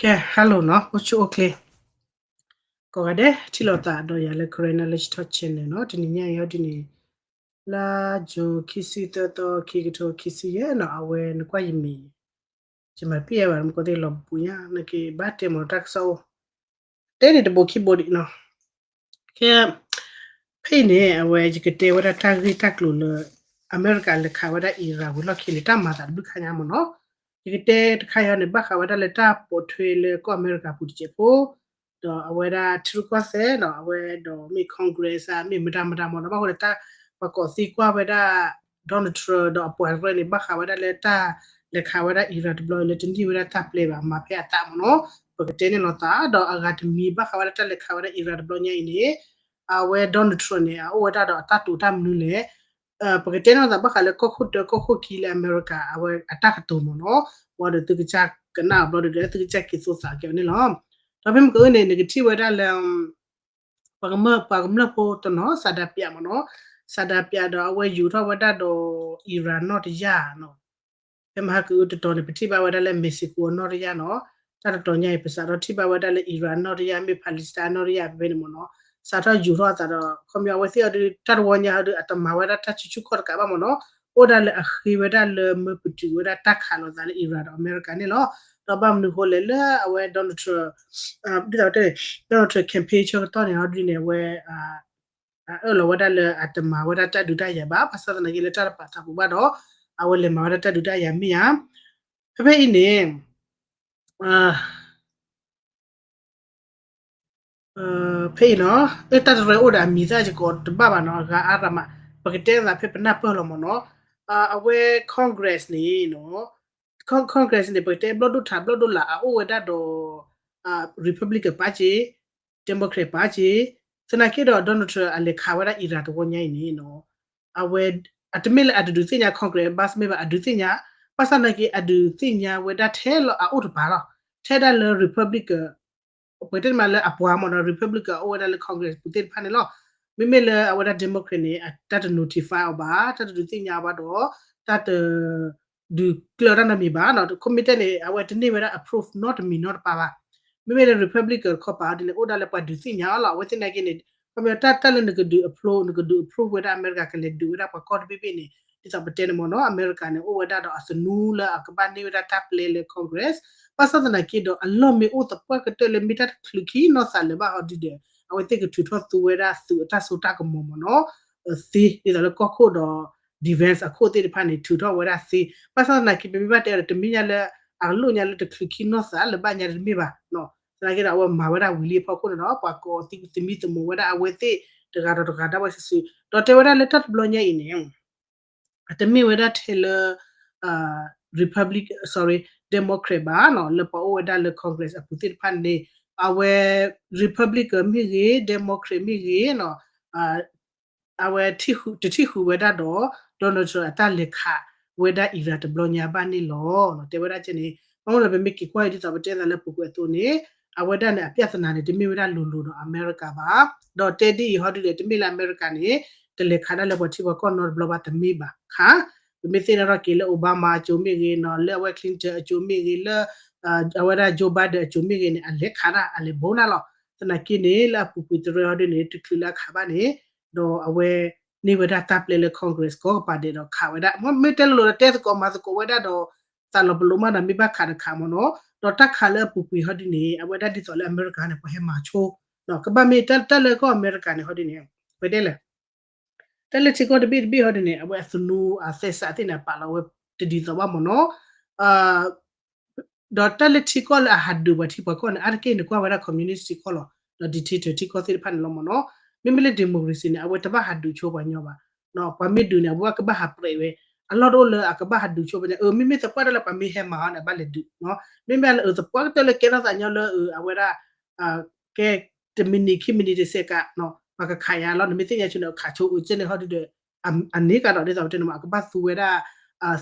ကဲ hello နီၤ, အိၣ်ဆူၣ်အိၣ်ချ့ ကိးဂၤဒဲး ထံၣ်လိာ်သးဒီးယၤလၢ Karen Knowledge Talk Channel နီၤ. တနံၤညါအံၤဟီဒုန့ၣ် လါ June ခံဆံသၢသီ ခံကထိခံဆံယဲၢ်နီၤ, အဝဲနကွၢ်ယမံၤ ယမၤပံၢ်ယဲဘၣ် မ့ၢ်ကီးသ့ၣ်လီၤပူၤညါ နက့ၤဘၣ်တဲမ့ၢ်တၢ်ကစီၣ်အိၣ် တဲန့ၣ်တဘိခံဘိဒံးနီၤ. ကဲ ဖဲအံၤန့ၣ် အဝဲယကတဲဝဲဒၣ်တၢ်ဂ့ၢ်တၢ်ကျိၤလၢ အမဲရကၤလဲၤခးဝဲဒၣ် Iran ဝံၤလီၢ်ခံန့ၣ် တၢ်မၤသးတဘျုးခါညါမ့ၢ်နီၤ. ယကတဲတခါအံၤန့ၣ် ဘၣ်ဃးဝဲဒၣ်လၢတၢ်ပိာ်ထွဲလၢကီၢ်အမဲရကၤပူၤတစဲးဖိ ဒီးအဝဲဒၣ်ထံရူၢ်ကီၢ်သဲးဒီး အဝဲဒီးမ့ၢ် Congress ဧါ မ့ၢ်မတၤမတၤမ့ၢ်နီၤ, ဘၣ်ဃိဒီးတၢ် ပှၤကိးသံကွၢ်ဝဲဒၣ် Donald Trump ဒီးအပှၤရဲၣ်န့ၣ် ဘၣ်ဃးဝဲဒၣ်လၢတၢ်လဲၤခးဝဲဒၣ် Iran တဘျီအံၤလၢတန့ၢ်ဝဲဒၣ်တၢ်ပျဲဘၣ် မၤဖဲအသးမ့ၢ်နီၤ. ပကတဲန့ၢ်လိာ်သး ဒီးအဂၤတမံၤဘၣ်ဃးဝဲဒၣ်တၢ်လဲၤခးဝဲဒၣ် Iran တဘျီညါအံၤန့ၣ် အဝဲ Donald Trump န့ၣ် အအိၣ်ဝဲဒၣ်ဒီးအတၢ်တိာ်တၢ်မနုၤလဲၣ်. ပကတဲန့ၢ်လိာ်သးဘၣ်ဃးလၢကီၢ်ခိၣ်တၢ ကီၢ်ခိၣ်ခံလၢအမဲရကၤ အဝဲအတၢ်ကတိၤမ့ၢ်နီၤ. ဝံၤဒီးသုကစၢ်ကနၣ်အဘျီဒီး သုကစၢ်က့ၤသိသးက့ၤအီၤန့ၣ်လီၤ. ဒီးဖဲမ့ၢ်ကအၢန့ၣ် နကထံၣ်ဝဲဒၣ်လၢ ပှၤကမျၢၢ်ဖိတနီၤ ဆန္ဒပြမ့ၢ်နီၤ, ဆန္ဒပြဒီးအဝဲယူၤထီၣ်ဝဲဒၣ်ဒီး Iran နီၣ်တယၢ်နီၤ. ဖဲမဟါကအုတတီၤန့ၣ် ပထံၣ်ဘၣ်ဝဲဒၣ်လၢ Mexico အနီၣ်တယၢ်နီၤ, တၢ်တတီၤညါအံၤ ပစးထီၣ်ထံၣ်ဘၣ်ဝဲဒၣ်လၢ Iran နီၣ်တယၢ် မ့ၢ် Palestine နီၣ်တယၢ်ဖဲဖဲန့ၣ်မ့ၢ်နီၤ, စးထီၣ်ယူၤထီၣ်အသးဒီး ခီပညီအဝဲသ့ၣ်အီၤဒုး တၢ်တဝီညါအီၤဒုး အတမၤဝဲဒၣ်တၢ်ဆူၣ်ဆူၣ်ခီၣ်တကးဘၣ်မ့ၢ်နီၤ, အိၣ်ဒၣ်လၢအဃ့ဝဲဒၣ်လၢမၢပတုာ်ဝဲဒၣ်တၢ်ခးလိာ်သးလၢ Iran ဒီးအမဲရကၤန့ၣ်လီၤ. ဒီးဘၣ်မနုၤဃိလဲၣ်လၢအဝဲ Donald Trump ဒ်သိးတဲ Donald Trump campaign ဆၢကတီၢ်န့ၣ် ဟီဒုန့ၣ် အဝဲ အၢၣ်လီၤဝဲဒၣ်လၢအတမၤဝဲဒၣ်တၢ်ဒုးတၢ်ယၤဘၣ်, ဘၣ်ဆၣ်သနာ်က့လၢတၢ်တပာ်သးပူၤဘၣ်ဒီး အဝဲလဲၤမၤဝဲဒၣ်တၢ်ဒုးတၢ်ယၤမ့ၢ်ဧါ. ဖဲဖဲအံၤန့ၣ် ဖဲအံၤနီၤ တၢ်တရဲအိၣ်ဒီးအမံၤသၣ်ယကိးတဘၣ်ဘၣ်နီၤ, အဂၤအါရၤမး, ပကတဲသးဖဲပနၢ်ပၢၢ်လီၤမ့ၢ်နီၤ. အဝဲ Congress န့ၣ်နီၤ Congress န့ၣ် ပကတဲဘျီၣ်ဒိၣ်ထးဘျီၣ်ဒိၣ်လာ် အအိၣ်ဝဲဒၣ်ဒီး Republican ပာ်က့ၤ Democrat ပာ်က့ၤ, သနာ်က့ဒီး Donald Trump အလဲၤခးဝဲဒၣ် Iran တဝီညါအံၤန့ၣ်နီၤ အဝဲ အတမ့ၢ်လၢအတဒုးသ့ၣ်ညါ Congress ဘၣ်မ့ၢ်ဘၣ် အဒုးသ့ၣ်ညါ, ဘၣ်ဆၣ်သနာ်က့ အဒုးသ့ၣ်ညါဝဲဒၣ်ထဲလီၤအအိၣ်တပၤလီၤ, ထဲဒၣ်လၢ Republican ပကတဲမးလၢအပှၤမ့ၢ်နီၤ Republican အအိၣ်ဝဲဒၣ်လၢ Congress ပူၤသ့ၣ်တဖၣ်န့ၣ်လီၤ. မ့မ့ၢ်လၢအဝဲဒၣ် Democrat န့ၣ် တၢ်တ notify အီၤဘၣ်, တၢ်တဒုးသ့ၣ်ညါအီၤဘၣ်ဒီး တၢ်တ ဒုးကျၢၢ်တၢ်နီတမံၤဘၣ်နီၤ, ခီမ့ၢ်တဲန့ၣ် အဝဲတန့ၢ်ဝဲဒၣ် approve နီတမံၤနီတပၤဘၣ်. မ့မ့ၢ်လၢ Republican တခီပၤဒ်န့ၣ် အိၣ်ဒၣ်လၢပှၤဒုးသ့ၣ်ညါအီၤလီၤ. အဝဲသ့ၣ်နာ်က့န့ၣ် ခီမ့ၢ်တၢ်တၢ်လၢနကဒုး approve နကဒုး approve ဝဲဒၣ် အမဲရကၤ ကလဲၤဒုးဝဲဒၣ်ပှၤကီၢ်တဘ့ၣ်ဘ့ၣ်န့ၣ် ဒ်သိးပတဲန့ၣ်မ့ၢ်နီၤ အမဲရကၤန့ၣ် အိၣ်ဝဲဒၣ်ဒီးအသနူလၢအကဘၣ်န့ၢ်ဝဲဒၣ်တၢ်ပျဲလၢ Congress, ဘၣ်ဆၣ်သနာ်က့ဒီး အလီၢ်မ့ၢ်အိၣ်သပှၢ်ကတၢၢ်လၢမ့ၢ်တၢ်တချုးခံနီၢ်သးလၢၤဘၣ်ဟီဒုဒီး အဝဲသ့ၣ်ကထုးထီၣ်သူဝဲဒၣ်သုးအတၢ်စိတၢ်ကမီၤမ့ၢ်နီၤ သ့ ဒ်သိးလၢကီၢ်ခိၣ်ဒီး defense အခိၣ်သ့ၣ်တဖၣ်န့ၣ် ထုးထီၣ်ဝဲဒၣ်သ့, ဘၣ်ဆၣ်သနာ်က့ ပမ့ၢ်ဘၣ်တဲဒီး တမ့ၢ်ညါလၢ အကလိၣ်ညါလၢတချုးခံနီၢ်သးလၢၤဘၣ်ညါတမ့ၢ်ဘၣ်, သနာ်က့ဒီး အဝဲမၤဝဲဒၣ်ဝံၤလံအဖီခိၣ်န့ၣ်ဒီး ပှၤကိးသမံသမိးဝဲဒၣ်အဝဲသ့ၣ် တဂၤဒီးတဂၤဒၣ်ဝဲစုာ်စုာ်, ဒီးတဲဝဲဒၣ်လၢတၢ်တဘျီညါအံၤန့ၣ် အတမ့ၢ်ဝဲဒၣ်ထဲလၢ Republic sorry Democrat ဘၣ်နီၤ လၢပှၤအိၣ်ဝဲဒၣ်လၢ Congress အပူၤသ့ၣ်တဖၣ်န့ၣ် အဝဲ Republican မ့ၢ်ဂ့ၤ Democrat မ့ၢ်ဂ့ၤနီၤ အဝဲတထံၣ်ဃုာ်ဝဲဒၣ်ဒီး Donald Trump အတၢ်လဲၤခးဝဲဒၣ် Iran တဘျီညါဘၣ်န့ၣ်လီၤ. တဲဝဲဒၣ်ကဲန့ၣ် ဘၣ်မနုၤလၢပမ့ၢ်က့ၤကွၢ်အံၤဒ်သိးပတဲသးလၢပူၤကွဲးအသိးန့ၣ် အဝဲဒၣ်န့ၣ် အပြဿနာန့ၣ် တမ့ၢ်ဝဲဒၣ်လိၤလိၤဒီးအမဲရကၤဘၣ်, ဒီးတဲဒ်အံၤဟီဒုဒီး တမ့ၢ်လၢအမဲရကၤန့ၣ် တလဲၤခးဒၣ်လၢပှၤထံပှၤကီၢ်နီတဘျီဘၣ်တမ့ၢ်ဘၣ်ခါ, ပမ့ၢ်သ့ၣ်နီၣ်ထီၣ်က့ၤလၢ Obama အစိၤမ့ၢ်ဂ့ၤနီၤ လၢအဝဲ Clinton အစိၤမ့ၢ်ဂ့ၤ လၢ အဝဲဒၣ် Joe Biden အစိၤမ့ၢ်ဂ့ၤန့ၣ် အလဲၤခးဒၣ် အလဲၤဘိးနၢ်လီၤ. သနာ်က့န့ၣ် လၢအပူၤကွံာ်တရၢဟီဒုန့ၣ် တချုးလၢအခးဘၣ်န့ၣ် ဒီးအဝဲန့ၢ်ဝဲဒၣ်တၢ်ပျဲလၢ Congress ကိးကပၤဒဲးဒီးခးဝဲဒၣ် မ့ၢ်တဲလိၤလိၤဒီးတဲသကိးမၤသကိးဝဲဒၣ်ဒီး သးလီၤပလိာ်မးဒီးမ့ၢ်ဘၣ်ခးတခးမ့ၢ်နီၤ, ဒီးတၢ်ခးလၢအပူၤကွံာ်ဟီဒုန့ၣ် အဝဲဒၣ်ဒ်သိးလၢအမဲရကၤန့ၣ် ပှၤဟဲမၤဆိ ကဘၣ်မ့ၢ်တၢ်လၢကီၢ်အမဲရကၤန့ၣ်ဟီဒုန့ၣ် ပတဲလဲၣ် တၢ်လၢထံကီၢ်တဘ့ၣ်တဘ့ၣ်ဟီဒုန့ၣ် အဝဲအသနူအသဲစးသ့ၣ်န့ၣ် ပာ်လီၤဝဲတဒ်သိးဘၣ်မ့ၢ်နီၤ, ဒီးတၢ်လၢထံကီၢ်လၢအဟးဒုးပှၤထံပှၤကီၢ်န့ၣ် အါတက့ၢ်န့ၣ်ကွၢ်ဝဲဒၣ် communist ထံကီၢ်လီၤ, ဒီး dictator ထံကီၢ်သ့ၣ်တဖၣ်န့ၣ်လီၤမ့ၢ်နီၤ, မ့မ့ၢ်လၢ democracy န့ၣ် အဝဲတဘၣ်ဟးဒုးဆိပှၤညီဘၣ်, ပှၤမ့ၢ်ဒုးန့ၣ် အဝဲကဘၣ်ဟးပြဲးဝဲ, အလီၢ်တအိၣ်လၢအကဘၣ်ဟးဒုးဆိပှၤညီ, အမ့မ့ၢ်သပှၢ်တၢၢ်လၢပှၤမ့ၢ်ဟဲမၤအီၤန့ၣ် အဘၣ်လဲၤဒုး, မ့မ့ၢ်လၢအသပှၢ်ကတၢၢ်လၢကဲထီၣ်သးညီလၢအဝဲဒၣ် ကဲ တမံးနံးခံမံးနံးတစဲးကး ပှၤကခးယၤလီၤ, နမ့ၢ်သ့ၣ်ညါဆိန့ၣ် ခးဆိအိၣ်ကဲန့ၣ်ဟီဒုဒီး အန့ၢ်ကဒီးဒ်သိးပတဲန့ၣ်မး အကဘၣ်သူဝဲဒၣ်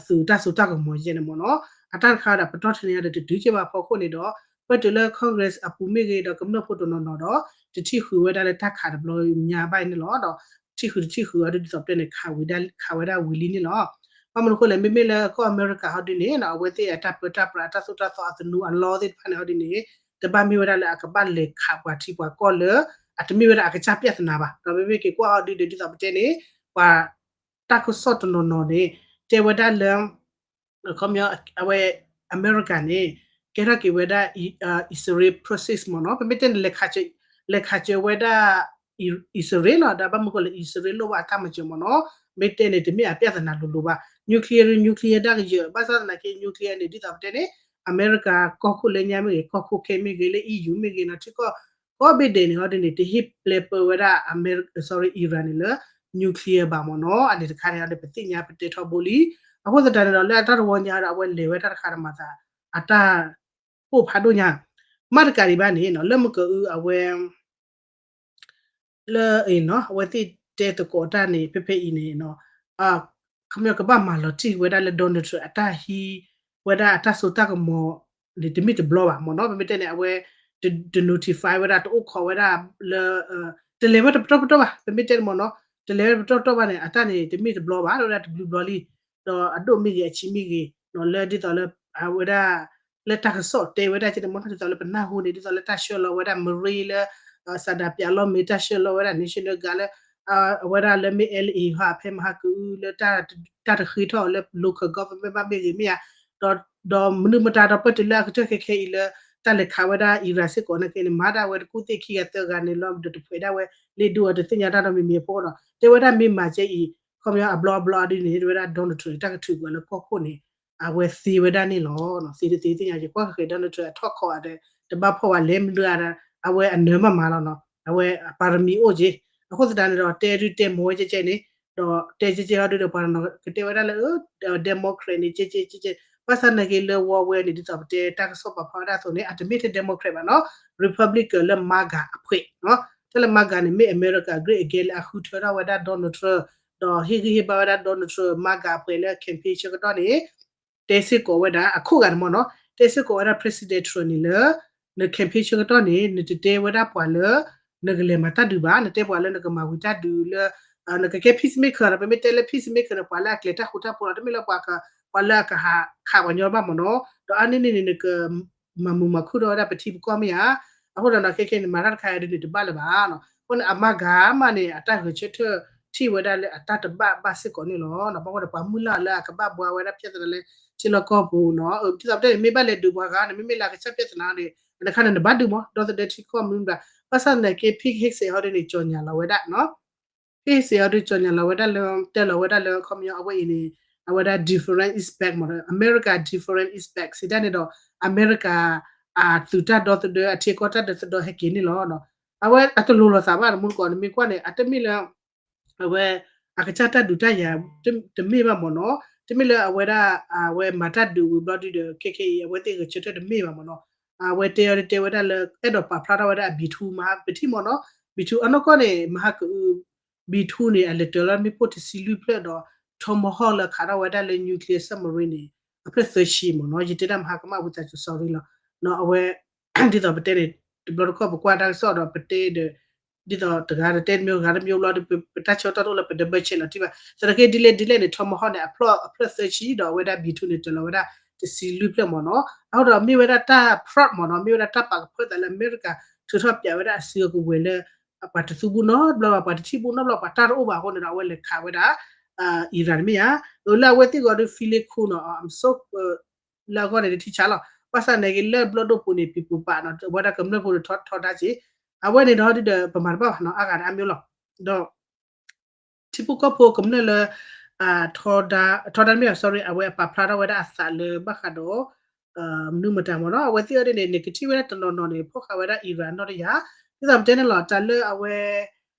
သုးတၢ်စိတၢ်ကမီၤကဲန့ၣ်မ့ၢ်နီၤ, အတၢ်တခါဒီးပတီၢ်ထဲန့ၣ်ဒီးတတုၤကဲဘၣ်အဖီခိၣ်န့ၣ်ဒီး ပတုၤလၢ Congress အပူၤမ့ၢ်ဂ့ၤဒီးကမျၢၢ်ဖိတနီၤနီၤဒီး တထံၣ်ဃုာ်ဝဲဒၣ်လၢတၢ်ခးတဘျီညါဘၣ်အံၤန့ၣ်လီၤ, ဒီးထံၣ်ဃုာ်တထံၣ်ဃုာ်အီၤဒ်သိးပတဲန့ၣ် ခးဝဲဒၣ်ဝံၤလံန့ၣ်လီၤ. ဘၣ်မနုၤအဃိလဲၣ် မ့မ့ၢ်လၢကီၢ်အမဲရကၤဟီဒုန့ၣ် အဝဲသ့ၣ်အတၢ်ပၢတၢ်ပြး အတၢ်သိၣ်တၢ်သီ အသနူအလီသ့ၣ်တဖၣ်န့ၣ်ဟီဒုန့ၣ် တဘၣ်မ့ၢ်ဝဲဒၣ်လၢအကဘၣ်လဲၤခးပှၤထံပှၤကီၢ်လၢ အတမ့ၢ်ဝဲဒၣ်အကစၢ်ပြဿနာဘၣ်. ဒီးမ့မ့ၢ်က့ၤကွၢ်ဟီဒုဒီး ဒ်သိးပတဲန့ၣ် ပှၤတၢ်ကစီၣ်တနီၤနီၤန့ၣ် တဲဝဲဒၣ်လၢ ခီပညီ အဝဲ အမဲရကၤန့ၣ် ကဲထီၣ်က့ၤဝဲဒၣ် အံၣ်စရ့လး proxy မ့ၢ်နီၤ, ပမ့ၢ်တဲန့ၣ် လဲၤခးစၢၤဝဲဒၣ် အံၣ်စရ့လးလီၤ. ဒီးဘၣ်မနုၤဃိလဲၣ် အံၣ်စရ့လးလိၣ်ဘၣ်အတၢ်မၤစၢၤမ့ၢ်နီၤ, မ့ၢ်တဲန့ၣ် တမ့ၢ်အပြဿနာလိၤလိၤဘၣ်. nuclear nuclear ဒၣ်ကယၢၤ ဘၣ်ဆၣ်သနာ်က့ nuclear န့ၣ် ဒ်သိးပတဲန့ၣ် အမဲရကၤကီၢ်ခိၣ်လၢညါမ့ၢ်ဂ့ၤ, ကီၢ်ခိၣ်ခဲမ့ၢ်ဂ့ၤ, လၢ E U မ့ၢ်ဂ့ၤနီၤ, ထံကီၢ်ကိးဘ့ၣ်ဒဲးန့ၣ်ဟီဒုန့ၣ် တဟ့ၣ်ပျဲပၢဝဲဒၣ် အမဲရ sorry Iran န့ၣ်လၢ nuclear ဘၣ်မ့ၢ်နီၤ. အန့ၣ်တခါန့ၣ်ဒီး ပသ့ၣ်ညါပတဲထီဘိလံ. အဃိသတးန့ၣ်ဒီး လၢအတၢ်တဝီညါဒီး အဝဲလဲၤဝဲတၢ်တခါတမၤသး အတၢ်အိၣ်ဖးဒိၣ်ညါ, မ့ၢ်တကးဒံးဘၣ်န့ၣ်နီၤ လၢမကၢအူအဝဲ လၢအံၤနီၤ အဝဲသ့ၣ်တဲသကိးတၢ်န့ၣ် ဖဲဖဲအံၤန့ၣ်နီၤ ခီပညီကဘၣ်မၤလီၤတံၢ်ဝဲဒၣ်လၢ Donald Trump အတၢ်ဟံးဝဲဒၣ်အတၢ်စိတၢ်ကမီၤန့ၣ် တမ့ၢ်တဘျီဘၣ်မ့ၢ်နီၤ. ပမ့ၢ်တဲန့ၣ် အဝဲ တ notify ဝဲဒၣ် တအိၣ်ခိးဝဲဒၣ်လၢ တလဲၤဝဲတပတီၢ်ပတီၢ်ဘၣ်. ပမ့ၢ်တဲန့ၣ်မ့ၢ်နီၤ တလဲၤဝဲတပတီၢ်ပတီၢ်ဘၣ်န့ၣ် အတၢ်န့ၣ် တမ့ၢ်တဘျီဘၣ် ဝဲဒၣ်တဘျုးဘျီလံ. ဒီးအဒိၣ်မ့ၢ်ဂ့ၤ အဆံးမ့ၢ်ဂ့ၤနီၤ လၢဒ်သိးလၢ အဝဲဒၣ် လၢတၢ်ကစီၣ်တဲဝဲဒၣ်ကဲန့ၣ်မ့ၢ်နီၤ ဒ်သိးလၢပနၢ်ဟူန့ၣ် ဒ်သိးလၢတၢ်ဆှၢလီၤဝဲဒၣ် Marine လၢ စးဒၤပၠးလီၢ်မ့ၢ် တၢ်ဆှၢလီၤဝဲဒၣ် National Guard လၢ အဝဲဒၣ်လၢမ့ၢ် L A ဟီ ဖဲမဟါကအုလၢ တၢ်တဃ့ထီၣ်လၢ local government ဘၣ်မ့ၢ်ဂ့ၤမ့ၢ်ဧါ, ဒီး ဒီးမနုၤမတၤဒီးပၢၢ်တုၤလၢအကတၢၢ်ခဲခဲအံၤလၢ တၢ်လဲၤခးဝဲဒၣ် Iran စ့ၢ်ကီးနာ်က့န့ၣ် မၤဒၣ်ဝဲတကူၣ်သ့ၣ်ခံဂၤသၢဂၤန့ၣ်လီၤ ဒီးတဖှဲးဒၣ်ဝဲ လ့ၣ်ဒိၣ်အတသ့ၣ်ညါတၢ်ဒီးမ့မ့ၢ်အဖီခိၣ်ဒီး တဲဝဲဒၣ်မ့ၢ်မၤကဲအံၤ ခီပညီအဘျီအဘျီအဒုန့ၣ် တဲဝဲဒၣ် Donald Trump တၢ်ကထုးကွံာ်လၢကီၢ်ခိၣ်န့ၣ် အဝဲသ့ဝဲဒၣ်န့ၣ်လီၤ. သ့တသ့သ့ၣ်ညါ ယကွၢ်ဃဲၤ Donald Trump အထီၣ်ခီၣ်အဒီး တဘၣ်ဖီၣ်ဝဲလဲၤမနုၤအဒီး အဝဲအနၢၤမးမးလီၤနီၤ အဝဲအပါရမီအိၣ်က့ၤ အဃိသတးန့ၣ်ဒီး တဲဒုတဲမၤဝဲကဲကဲန့ၣ် ဒီးတဲကဲကဲဟီဒုဒီး ပှၤတနီၤကတဲဝဲဒၣ်လၢ Democrat န့ၣ် ကဲကဲကဲကဲ ဘၣ်ဆၣ်နာ်က့လၢဝီဝဲန့ၣ် ဒ်သိးပတဲတၢ်ကစီၣ်ပာ်ဖျါဝဲဒၣ်အသိးန့ၣ် အတမ့ၢ်ထဲ Democrat ဘၣ်နီၤ Republican လၢ MAGA အဖှဲးနီၤ တၢ်လၢ MAGA န့ၣ် မ့ၢ်အမဲရကၤ great again လၢအဃုထၢထီၣ်ဝဲဒၣ် Donald Trump ဒီးဟ့ၣ်ဂံၢ်ဟ့ၣ်ဘါဝဲဒၣ် Donald Trump MAGA အဖှဲးလၢ campaign ဆၢကတီၢ်န့ၣ် တဲစ့ၢ်ကီးဝဲဒၣ် အခိၣ်ဂၤန့ၣ်မ့ၢ်နီၤ တဲစ့ၢ်ကီးဝဲဒၣ် President Trump န့ၣ်လၢ န campaign ဆၢကတီၢ်န့ၣ် နတတဲဝဲဒၣ်ပှၤလၢ နကလဲၤမၤတၢ်ဒုးဘၣ် နတဲပှၤလၢနကမၤဝံၤတၢ်ဒုးလၢ နကကဲ peacemaker ဒီး ပမ့ၢ်တဲလၢ peacemaker န့ၣ် ပှၤလၢအကျဲၤတၢ်ဃူတၢ်ဖိးလီၤ တမ့ၢ်လၢပှၤ ပှၤလၢအကဟးခးပှၤညီဘၣ်မ့ၢ်နီၤ ဒီးအါန့ၢ်န့ၣ်န့ၣ် နက မၤမုာ်မၤခုၣ်ထီၣ်ဝဲဒၣ်ပထံပကီၢ်မ့ၢ်ဧါ အဃိဒီးနီၤ ခဲခဲန့ၣ် မၤတၢ်တခါအံၤဒ်န့ၣ် တဘၣ်လၢၤဘၣ်နီၤ အဃိန့ၣ် အမၤဂၤမးန့ၣ် အတၢ်ဂဲၤဆၢထၢၣ်ထံၣ်ဝဲဒၣ်လၢအတၢ်တဘၣ်ဘၣ်စ့ၢ်ကီးန့ၣ်လီၤ. ဘၣ်ဃိဒီးပှၤမုၢ်လၢ်လၢအကဘၣ်ဘှါဝဲဒၣ် ပြဿနာ လၢထံလီၢ်ကီၢ်ပူၤနီၤ ဒ်သိးပတဲန့ၣ် မ့ၢ်ဘၣ်လဲၤဒုးပှၤဂၤန့ၣ် မ့မ့ၢ်လၢအကစၢ်ပြဿနာန့ၣ် အတခါန့ၣ် နဘၣ်ဒုးမ့ၢ် ဒီသဒၢထံကီၢ်မနုၤဘၣ် ဘၣ်ဆၣ်သနာ်က့ Pete Hegseth ဟီဒ်န့ၣ် ကြေညာလီၤဝဲဒၣ်နီၤ Pete Hegseth ဟီဒ် ကြေညာလီၤဝဲဒၣ်လၢ တဲလီၤဝဲဒၣ်လၢ ခီပညီအဝဲအံၤန့ၣ် အဝဲဒၣ် different is back မ့ၢ်ဒီး America different is back စံးတၢ်န့ၣ်ဒီး အမဲရကၤ အသုးတၢ်ဒီသဒၢ အထံကီၢ်တၢ်ဒီသဒၢဟဲက့ၤန့ၣ်လီၤ. အဝဲအတလိၤလိာ်သးဘၣ်တမူတကိး နမ့ၢ်ကွၢ်န့ၣ် အတမ့ၢ်လၢ အဝဲ အကစၢ်တၢ်ဒုးတၢ်ယၤ တမ့ၢ်ဘၣ်မ့ၢ်နီၤ တမ့ၢ်လၢအဝဲဒၣ် အဝဲမၤတၢ်ဒုးဝံၤဘျီဒုဒီး ခဲခဲအံၤ အဝဲသ့ၣ်ဂဲၤဆၢထၢၣ်တမ့ၢ်ဘၣ်မ့ၢ်နီၤ အဝဲတဲအီၤဒ်တဲဝဲဒၣ်လၢ အဲၣ်ဒိးပာ်ဖျါထီၣ်ဝဲဒၣ်အ B two မဟါ ပထံၣ်မ့ၢ်နီၤ B two အနီၢ်ကီၢ်န့ၣ် မဟါကအု B two န့ၣ် အလဲၤတၢၤလီၤမ့ၣ်ပိၢ်တဆံလွံၢ်ဖျၢၣ်ဒီး Tomahawk လၢခးထီၣ်ဝဲဒၣ်လၢ nuclear submarine န့ၣ် အဖျၢၣ်သၢဆံမ့ၢ်နီၤ ယတဲတၢ်မဟါကမၣ်ဝံသးစူၤ sorry လီၤ အဝဲ ဒ်သိးပတဲန့ၣ် တဘျီတခီၣ်ပကွၢ်တၢ်ကစီၣ်ဒီးပတဲဒီး ဒ်သိးတဂၤတတဲတမံၤ ဂၤတမံၤဘျီဒီး ပတၢ်ဆၢကတီၢ်တအိၣ်လၢပ double check လီၤတံၢ်ဘၣ် သနာ်က့ဒ်လဲၣ်ဒ်လဲၣ်န့ၣ် Tomahawk န့ၣ် အဖျၢၣ်သၢဆံဒီးအဝဲဒၣ် B two န့ၣ် တၢၤလီၤဝဲဒၣ်တဆံလွံၢ်ဖျၢၣ်မ့ၢ်နီၤ အဃိဒီးမ့ၢ်ဝဲဒၣ်တၢ် fraud မ့ၢ်နီၤ မ့ၢ်ဝဲဒၣ်တၢ်ပာ်ကဖၢသးလၢအမဲရကၤ ထုးထီၣ်ပၠးဝဲဒၣ်အစုအကဝဲၤလၢ ပှၤတသူဘူးနီတဘျီဘၣ် ပှၤတထံၣ်ဘူးနီတဘျီ ပှၤတၢ်တအိၣ်ဘၣ်အဃိန့ၣ်ဒီး အဝဲလဲၤခးဝဲဒၣ် Iran မ့ၢ်ဧါ လၢအဝဲသ့ၣ်ဂီၢ်ဒီး feel cool နီၤ I'm so လၢအဂီၢ်န့ၣ် တထံၣ်ဆါလီၤ ဘၣ်ဆၣ်သနာ်က့လၢဘျီၣ်ဒိၣ်ပူၤန့ၣ် ပံၤပူၤပာ်နီၤ အဝဲဒၣ်ကမျၢၢ်ဖိန့ၣ်ထီဒါက့ၤ အဝဲန့ၣ်ဒီးဒ်ဒီး ပမၤတဘၣ်ဘၣ်နီၤ အါဂၤတအါမ့ၢ်လီၤ ဒီး ထံဖိကီၢ်ဖိကမျၢၢ်လၢ ထီဒါ ထီဒါမ့ၢ် sorry အဝဲအပာ်ဖျါထီၣ်ဝဲဒၣ်အသးလၢဘၣ်ဃးဒီး မနုၤမတၤမ့ၢ်နီၤ အဝဲသ့ၣ်အီၤဒ်န့ၣ် နကထံၣ်ဝဲဒၣ်တနီၤနီၤန့ၣ် ဖီၣ်ဃာ်ဝဲဒၣ် Iran နီၢ်တယၤ ဒ်သိးပတဲန့ၣ်လီၤ တၢ်လၢအဝဲ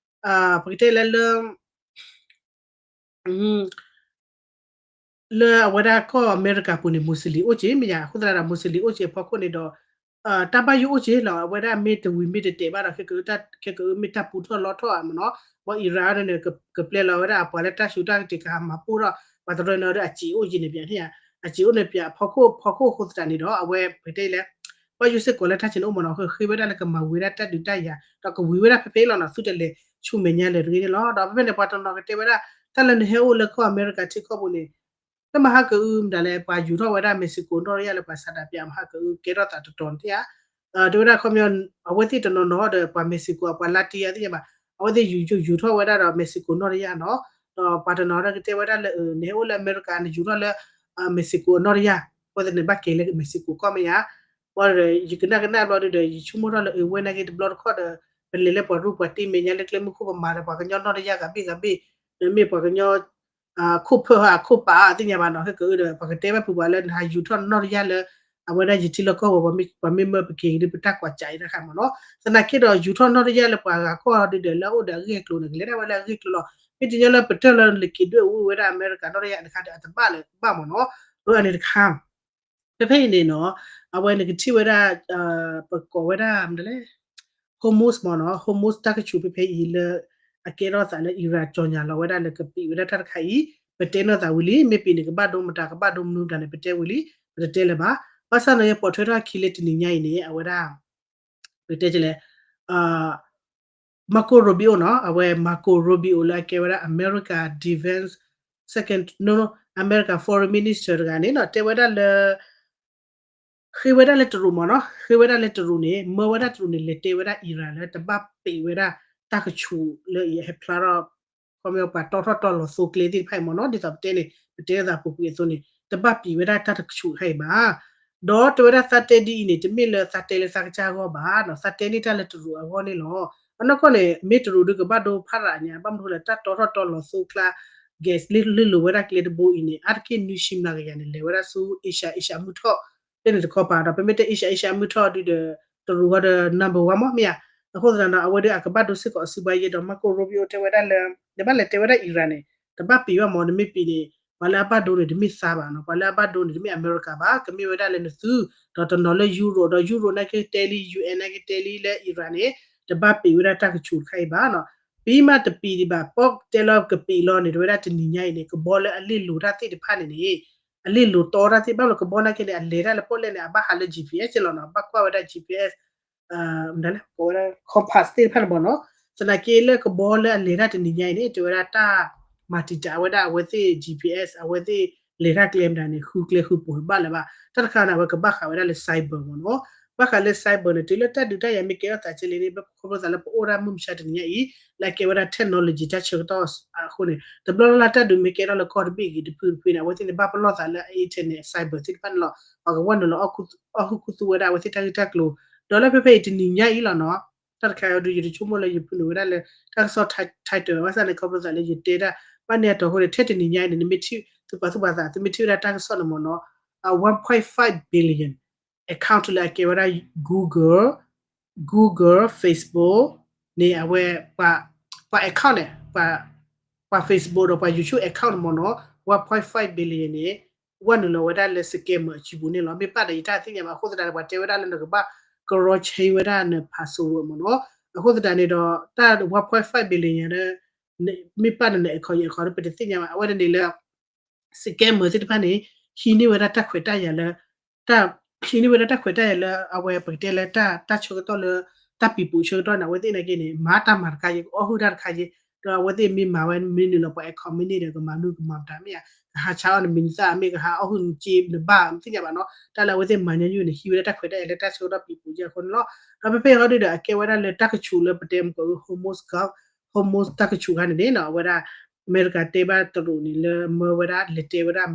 ပကတဲလၢလၢ လၢအဝဲဒၣ်ကီၢ်အမဲရကၤပူၤန့ၣ် Muslim အိၣ်က့ၤမ့ၢ်ယါ အဃိသတးဒီး Muslim အိၣ်က့ၤအဖီခိၣ်န့ၣ်ဒီး တၢ်ဘၣ်ယိၣ်အိၣ်က့ၤလီၤ အဝဲဒၣ်မ့ၢ်တဝံၤမ့ၢ်တတဲာ်ဘၣ်ဒီး ခဲကအုမ့ၢ်တၢ်ပူထီၣ်လီထီၣ်ဧါမ့ၢ်နီၤ ဘၣ် Iran န့ၣ် ကပျဲလီၤဝဲဒၣ်အပှၤလၢတၢ်ဆူးတၢ်ကတ့ၤကဟးမၤပိၢ်ထီၣ် ပှၤတရၢန့ၣ်ဒီးအစံာ်အိၣ်က့ၤန့ၣ်ပၠးန့ၣ် အစံာ်အိၣ်န့ၣ်ပၠး ဖီခိၣ်ဖီခိၣ်အဃိသတးန့ၣ်ဒီး အဝဲပကတဲလၢ ဘၣ်ယိၣ်စ့ၢ်ကီးလၢတၢ်ဆ့ၣ်နီၤအိၣ်မ့ၢ်နီၤ ဃ့ဝဲဒၣ်လၢကမၤဝံၤဝဲဒၣ်တၢ်ဒုးတၢ်ယၤ ဒီးကဝံၤဝဲဒၣ်ဖဲဖဲအံၤလီၤနီၤ သုတလဲၤဆူမဲာ်ညါလၢၤတဂ့ၤန့ၣ်လီၤ ဒီးဖဲဖဲန့ၣ် ပှၤတနီၤကတဲဝဲဒၣ် တၢ်လၢနဟဲအိၣ်လၢကီၢ်အမဲရကၤထံကီၢ်ပူၤန့ၣ် လၢမဟါကအုမတၤလဲၣ် ပှၤယူၤထီၣ်ဝဲဒၣ် Mexico နီၣ်တယၢ်လၢပှၤဆန္ဒပြမဟါကအုကဲထီၣ်သးတတီၤန့ၣ်ဧါ, တဲဝဲဒၣ်ခီပညီ အဝဲသ့ၣ်တနီၤနီၤဒီး ပှၤ Mexico အပှၤလါတံၢ်အါသ့ၣ်ညါဘၣ်, အဝဲသ့ၣ်ယူၤယူၤထီၣ်ဝဲဒၣ်ဒီး Mexico နီၣ်တယၢ်နီၤ, ဒီးပှၤတနီၤဒီးကတဲဝဲဒၣ်လၢ နဟဲအိၣ်လၢအမဲရကၤ နယူၤထီၣ်လၢ Mexico အနီၣ်တယၢ်, အဃိသတးန့ၣ် ဘၣ်က့ၤလၢ Mexico ကီၢ်မ့ၢ်ဧါ, ဘၣ်ဒီး ယကနၣ်ကနၣ်ဘျီဒုဒီး ယဆိကမိၣ်ထီၣ်လၢအဝဲနာ်က့တဘျီတခီၣ်ဒီး ပလဲၤလၢပှၤရူၢ်ပှၤတံၢ်မဲာ်ညါလၢကျဲမုၢ်ခိၣ်ပမၤဒီးပှၤကညီနီၣ်တယၢ်ဂၤဘ့ၣ်ဂၤဘ့ၣ်, ဒီးမ့ၢ်ပှၤကညီ ခိၣ်ဖၢၣ်ဟးခိၣ်ပာ်အါသ့ၣ်ညါဘၣ်နီၤ, ဟဲကဒုဒီး ပှၤကတဲဘၣ်ဖုးပှၤလၢနဟးယူၤထီၣ်နီၣ်တယၢ်လၢ အဝဲဒၣ်ယထံလီၢ်ကီၢ်ဝဲ ပှၤမ့ၢ်မၢပက့ၤဒီးပတၢ်ကွၢ်စးအံၤတခါမ့ၢ်နီၤ, သနာ်က့ဒီးယူၤထီၣ်နီၣ်တယၢ်လၢပှၤဂၤကီၢ်ဒုဒီး လၢအအိၣ်ဒီးအဂ့ၢ်အကျိၤန့ၣ် ကလဲၤဒၣ်ဝဲလၢအဂ့ၢ်ကျိၤလီၤ, မ့ၢ်တညီလၢပတၢၢ်လၢလၢက့ၤဒွဲၣ်အူဝဲဒၣ်အမဲရကၤနီၣ်တယၢ်တခါဒီး အတဘၣ်လၢဘၣ်မ့ၢ်နီၤ, အန့ၣ်တခါ ဖဲဖဲအံၤန့ၣ်နီၤ, အဝဲနကထံၣ်ဝဲဒၣ် ပကိးဝဲဒၣ် မနုၤလဲၣ် Hormuz မ့ၢ်နီၤ, Hormuz တၢ်ကဆူးဖဲဖဲအံၤလၢ အကဲထီၣ်သးလၢ Iran ကၠီၣ်ညါလီၤဝဲဒၣ်လၢကပံာ်ဝဲဒၣ်တၢ်တခါအံၤ, ပတဲနီၢ်သးဝံၤလံ, မ့ၢ်ပံာ်န့ၣ် ကဘၣ်ဒိမတၤ ကဘၣ်ဒိမနုၤမတၤန့ၣ် ပတဲဝံၤလံ, ပတတဲလၢၤဘၣ်. ဘၣ်ဆၣ်န့ၣ် ယပိာ်ထွဲထီၣ်ခံလၢတနံၤညါအံၤန့ၣ် အဝဲဒၣ် ပတဲလဲၣ် Marco Rubio နီၤ, အဝဲ Marco Rubio လၢအကဲဝဲဒၣ် America Defense Second, no, no, America Foreign Minister တဂၤန့ၣ်နီၤ, တဲဝဲဒၣ်လၢ ဃ့ဝဲဒၣ်လၢတရူးမ့ၢ်နီၤ, ဃ့ဝဲဒၣ်လၢတရူးန့ၣ် မၢဝဲဒၣ်တရူးန့ၣ် လဲၤတဲဝဲဒၣ် Iran လၢတဘၣ်ပံာ်ဝဲဒၣ်တၢ်ကဆူးလၢအံၤဟဲဖျါထီၣ် ခီပညီပှၤတီထီၣ်တီလီၤသိကျဲသ့ၣ်တဖၣ်အံၤမ့ၢ်နီၤ, ဒ်သိးပတဲန့ၣ် ပတဲသးပူၤကွံာ်အသိးန့ၣ် တဘၣ်ပံာ်ဝဲဒၣ်တၢ်တကဆူးတခါအံၤဘၣ်. ဒီးတဲဝဲဒၣ်သးတဲဒ်အံၤန့ၣ် တမ့ၢ်လၢသးတဲလၢသးကစၢ်အဂီၢ်ဘၣ်နီၤ, သးတဲန့ၢ်တၢ်လၢတရူးအဂီၢ်န့ၣ်လီၤ. အနီၢ်ကီၢ်န့ၣ် မ့ၢ်တရူးဒုကဘၣ်ဒိဖးရၤညါ ဘၣ်မနုၤလဲၣ် တၢ်တီထီၣ်တီလီၤသိကျါ gas လၢလိၢ်လိၤဝဲဒၣ်ကျဲတဘိအံၤန့ၣ် အါတက့ၢ်နွံဆံမျးကယၤန့ၣ် လဲၤဝဲဒၣ်ဆူ Asia Asia မုၢ်ထီၣ် ဖဲန့ၣ်တခီပၤဒီး ပမ့ၢ်တဲ Asia Asia မုၢ်ထီၣ်ဒုဒီး တရူးဃီဒီး number one မ့ၢ်မ့ၢ်ဧါ. အဃိသတးဒီး အဝဲဒၣ်အကဘၣ်ဒိစ့ၢ်ကီးအစုဘၣ်ယဲဒီး Marco Rubio တဲဝဲဒၣ်လၢ နဘၣ်လဲၤတဲဝဲဒၣ် Iran န့ၣ် တဘၣ်ပံာ်ဘၣ်မ့ၢ် နမ့ၢ်ပံာ်န့ၣ် ပှၤလၢအဘၣ်ဒိန့ၣ် တမ့ၢ်သးဘၣ်နီၤ, ပှၤလၢအဘၣ်ဒိန့ၣ် တမ့ၢ်အမဲရကၤဘၣ်, ကမ့ၢ်ဝဲဒၣ်လၢနသု ဒီးတနီၤလၢ Europe ဒီး Europe နာ်က့တဲလံ UN နာ်က့တဲလံလၢ Iran န့ၣ် တဘၣ်ပံာ်ဝဲဒၣ်တၢ်ကဆူးတခါအံၤဘၣ်နီၤ. ပံာ်မးတပံာ်ဒံးဘၣ် ပီၣ်တဲလီၤကပံာ်လီၤန့ၣ် တဲဝဲဒၣ်တနံၤညါအံၤန့ၣ် ကဘီလၢအလ့ၢ်လိၤတၢ်သ့ၣ်တဖၣ်န့ၣ်န့ၣ် အလ့ၢ်လိၤတီတၢ်သ့ၣ် ဘၣ်မနုၤကဘီနာ်က့န့ၣ် အလဲၤတၢ်လၢပီၣ်လဲၣ်န့ၣ် အဘၣ်ဟးလၢ GPS လီၤနီၤ, ဘၣ်ကွၢ်ဝဲဒၣ် GPS မနုၤလဲၣ် ကိးဝဲဒၣ် compass သ့ၣ်တဖၣ်န့ၣ်မ့ၢ်နီၤ. သနာ်က့လၢကဘီလၢအလဲၤတၢ်တနံၤညါအံၤန့ၣ် တဲဝဲဒၣ်တၢ်မၤတံာ်တာ်ဝဲဒၣ်အဝဲသ့ၣ် GPS အဝဲသ့ၣ်လဲၤတၢ်ကျဲမတၤန့ၣ် ဃုကျဲဃုပိၤဘၣ်လၢၤဘၣ်. တၢ်တခါန့ၣ် အဝဲကဘၣ်ဃးဝဲဒၣ်လၢ cyber မ့ၢ်နီၤ. ဘၣ်ဃးလၢ cyber န့ၣ် တုၤလၢတၢ်ဒုးတၢ်ယၤမ့ၢ်ကဲထီၣ်သးကဲလံန့ၣ် ပခီဖျိသးလၢပအိၣ်ဒၣ်မုၢ်မဆါတနံၤညါအံၤ လၢအကဲဝဲဒၣ် technology တၢ်ဆၢကတီၢ်အဃိန့ၣ် တဘျီလၢ်လၢ်တၢ်ဒုးမ့ၢ်ကဲထီၣ်လၢကီၢ်တဘ့ၣ်ဂ့ၤတဖုတဖုန့ၣ် အဝဲသ့ၣ်န့ၣ်ဘၣ်ပလီၢ်သးလၢ internet cyber သ့ၣ်တဖၣ်န့ၣ်လီၤ. ပှၤကဝဲနုာ်လီၤ အီၣ်ဟုၣ်ခူသူၣ်ဝဲဒၣ်အဝဲသ့ၣ်တၢ်ဂ့ၢ်တၢ်ကျိၤ ဒီးလၢဖဲဖဲအံၤတနံၤညါအံၤလီၤနီၤ. တၢ်တခါအံၤဒုး ယတဆိကမိၣ်လၢယဖုနုာ်ဝဲဒၣ်လၢ တၢ်ကစီၣ် title ဘၣ်ဆၣ်န့ၣ် ခီဖျိသးလၢယတဲဒၣ် ဘၣ်န့ၣ်အတီၢ်အဃိန့ၣ် ထဲတနံၤညါအံၤန့ၣ် နမ့ၢ်ထံၣ် သုပှၤသုပှၤသး သုမ့ၢ်ထံၣ်ဝဲဒၣ်တၢ်ကစီၣ်န့ၣ်မ့ၢ်နီၤ one point five billion account လၢအကဲဝဲဒၣ် Google, Google, Facebook န့ၣ် အဝဲ ပှၤ account န့ၣ် ပှၤ Facebook ဒီးပှၤ YouTube account န့ၣ်မ့ၢ်နီၤ one point five billion န့ၣ် ဝဲနုာ်လီၤဝဲဒၣ်လၢ scammer အစုပူၤန့ၣ်လီၤ. မ့ၢ်ပၣ်ဒီးယတၢ်သ့ၣ်ညါဘၣ် အဃိသတးန့ၣ် ပှၤတဲဝဲဒၣ်လၢနကဘၣ်ကရီဆ့ဝဲဒၣ်န password မ့ၢ်နီၤ. အဃိသတးန့ၣ်ဒီး တၢ် one point five billion န့ၣ် မ့ၢ်ပၣ်ဒီးန account ယ account ဒီး ပတသ့ၣ်ညါဘၣ် အဝဲန့ၣ်လၢ scammer သ့ၣ်တဖၣ်န့ၣ် ဟံးန့ၢ်ဝဲဒၣ်တၢ်ခွဲးတၢ်ယာ်လၢ တၢ် ဟံးန့ၢ်ဝဲဒၣ်တၢ်ခွဲးတၢ်ယာ်လၢ အဝဲပကတဲလၢတၢ် တၢ်ဆၢကတီၢ်လၢ တၢ်ပံၤပူၤဆၢကတီၢ်န့ၣ် အဝဲသ့ၣ်နာ်က့န့ၣ် မၤတၢ်မၤတခါယဲ ကအီၣ်ဟုၣ်တၢ်တခါယဲ ဒီးအဝဲသ့ၣ်မ့ၢ်မၤဝဲ မ့ၢ်နုာ်လီၤပှၤ account မ့ၢ်န့ၣ်ဒီး ကမၤမနုၤကမၤမတၤမ့ၢ်ဧါ ကဟးဆါအီၣ်နမံၤနသၣ်မ့ၢ် ကဟးအီၣ်ဟုၣ်နစ့နဘၣ် မ့ၢ်သ့ၣ်ညါဘၣ်နီၤ တၢ်လၢအဝဲသ့ၣ်မၤညီနုၢ်န့ၣ် ဟံးဝဲဒၣ်တၢ်ခွဲးတၢ်ယာ်လၢတၢ်ဆၢကတီၢ်ပံၤပူၤယဲအဃိန့ၣ်လီၤ. ဒီးဖဲဖဲဟီဒုဒီး အကဲဝဲဒၣ်လၢတၢ်ကဆူးလၢပတဲမကီး Hormuz Gulf, Hormuz တၢ်ကဆူးခါန့ၣ်န့ၣ်နီၤ အဝဲဒၣ် အမဲရကၤတဲဘၣ်တရူးန့ၣ်လၢမၢဝဲဒၣ် လဲၤတဲဝဲဒၣ်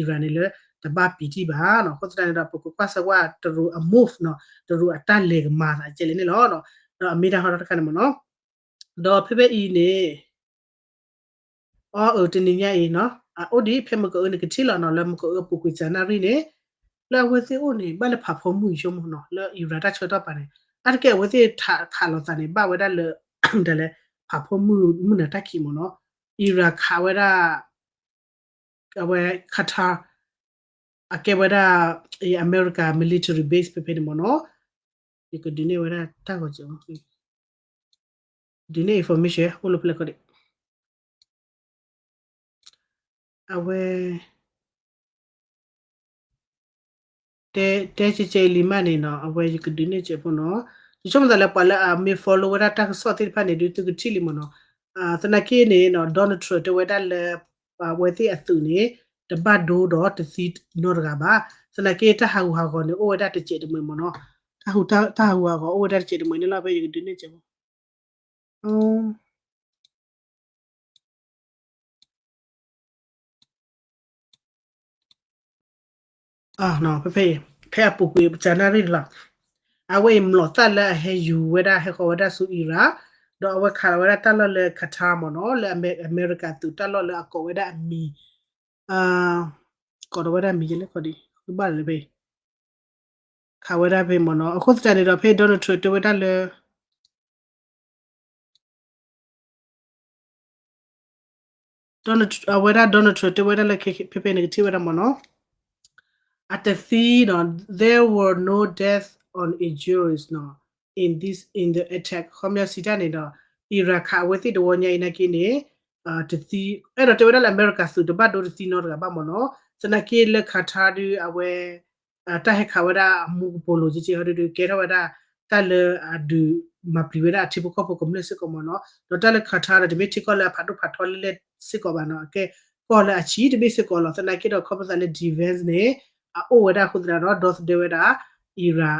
Iran န့ၣ်လၢ တဘၣ်ပံာ်တံၢ်ဘၣ်နီၤ. အဃိသတးန့ၣ်ဒီး ပကကွၢ်စၢၤကွၢ်တရူးအ move နီၤ တရူးအတၢ်လဲၤကမၤသးကဲလဲၣ်န့ၣ်လီၤ. ဒီးအမ့ၢ်တၢ်ဟီထီၣ်တခါန့ၣ်မ့ၢ်နီၤ ဒီးဖဲဖဲအံၤန့ၣ် အီအၢ တနံၤညါအံၤနီၤ အအိၣ်ဒံးဖဲမကအၢနကထံၣ်လီၤနီၤ လၢမကအၢအပူၤကွံာ်စၢနၣ်ရံၣ်န့ၣ် လၢအဝဲသ့ၣ်အိၣ်န့ၣ် ဘၣ်လၢဖးဖီမုၢ်ယိမ့ၢ်နီၤ လၢ Iran တၢ်ဆၢကတီၢ်ပၤန့ၣ် အါတက့ၢ်အဝဲသ့ၣ်ခးလိာ်သးန့ၣ် ဘၣ်ဝဲဒၣ်လၢ ဒ်လဲၣ် ဖးဖီမုၢ်မုၢ်နၤတၢ်ခံးမ့ၢ်နီၤ Iran ခးဝဲဒၣ် အဝဲ Qatar အကဲဝဲဒၣ် အမဲရကၤ military base ဖဲဖဲန့ၣ်မ့ၢ်နီၤ ယကဒုးနဲၣ်ဝဲဒၣ်တၢ်ဂီၤစၢၤ ဒုးနဲၣ် information အိၣ်လၢဖျၢၣ်ကီၢ်ဒံး အဝဲ တဲ တဲကဲကဲအံၤလံမးန့ၣ်နီၤ အဝဲယကဒုးနဲၣ်စဲးဖိနီၤ ယဆိကမိၣ်သးလၢပှၤလၢအမ့ၢ် follow ဝဲဒၣ်တၢ်ကစီၣ်သ့ၣ်တဖၣ်န့ၣ် ဒုးသုကထံၣ်လံမ့ၢ်နီၤ သနာ်က့န့ၣ်နီၤ Donald Trump တဲဝဲဒၣ်လၢ အဝဲသ့ၣ်အသုးန့ၣ် တဘၣ်ဒိဒီးတသံနီတဂၤဘၣ်. သနာ်က့တၢ်ဟးဂူာ်ဟးဂီၤန့ၣ် အိၣ်ဝဲဒၣ်တစဲးတမှဲၤမ့ၢ်နီၤ. တၢ်ဟးဂူာ်ဟးဂီၤအိၣ်ဝဲဒၣ်တစဲးတမှဲၤန့ၣ်လီၤ. ဖဲယကဒုးနဲၣ်စဲးဖိ ဖဲ ဖဲအပူၤကွံာ် ပစနၣ်ရံၣ်လီၤ. အဝဲအံၤမျိာ်သၣ်လၢအဟဲယူၤဝဲဒၣ် ဟဲဃီၤဝဲဒၣ်ဆူ Iran, ဒီးအဝဲခးလီၤဝဲဒၣ်တၢ်လီၢ်လၢ Qatar မ့ၢ်နီၤ, လၢအမဲရကၤသုးတၢ်လီၢ်လၢအကိးဝဲဒၣ်အမံၤ ကိးဒီးဝဲဒၣ်မံၤယဲလဲၣ်ခီဒံး ဘၣ်လၢဖဲ ခးဝဲဒၣ်ဖဲမ့ၢ်နီၤ. အဃိသတးန့ၣ်ဒီး ဖဲ Donald Trump တဲဝဲဒၣ်လၢ အဝဲဒၣ် Donald Trump တဲဝဲဒၣ်လၢ ဖဲဖဲန့ၣ်ကထံၣ်ဝဲဒၣ်မ့ၢ်နီၤ, အတသံနီၤ, there were no death or injuries နီၤ in this, in the attack ခီပညီစံးတၢ်န့ၣ်ဒီး Iran ခးအဝဲသ့ၣ်တဝီညါအံၤနာ်က့န့ၣ် တသံ, အဲၣ်ဒိးတဲဝဲဒၣ်လၢအမဲရကၤသုး တဘၣ်ဒိတသံနီတဂၤဘၣ်မ့ၢ်နီၤ. သနာ်က့လၢ Qatar ဒုး အဝဲ တၢ်ဟဲခးဝဲဒၣ်အမူကပိာ်လိၤက့က့ဟီဒုး ကဲထီၣ်ဝဲဒၣ် တၢ်လၢအဒုးမၤပျံၤဝဲဒၣ်အထံဖိကီၢ်ဖိကမျၢၢ်စ့ၢ်ကီးမ့ၢ်နီၤ. ဒီးတၢ်လၢ Qatar ဒီး တမ့ၢ်ထံကီၢ်လၢအဖးဒိၣ်ဖးထီလၢ်လၢ်စ့ၢ်ကီးဘၣ်နီၤ, အကဲကီၢ်လၢအဆံးတဘ့ၣ်စ့ၢ်ကီးလီၤ. သနာ်က့ဒီး ခီပသးလၢ defense န့ၣ် အအိၣ်ဝဲဒၣ်အဃိသတးဒီး ဒီသဒၢဝဲဒၣ် Iran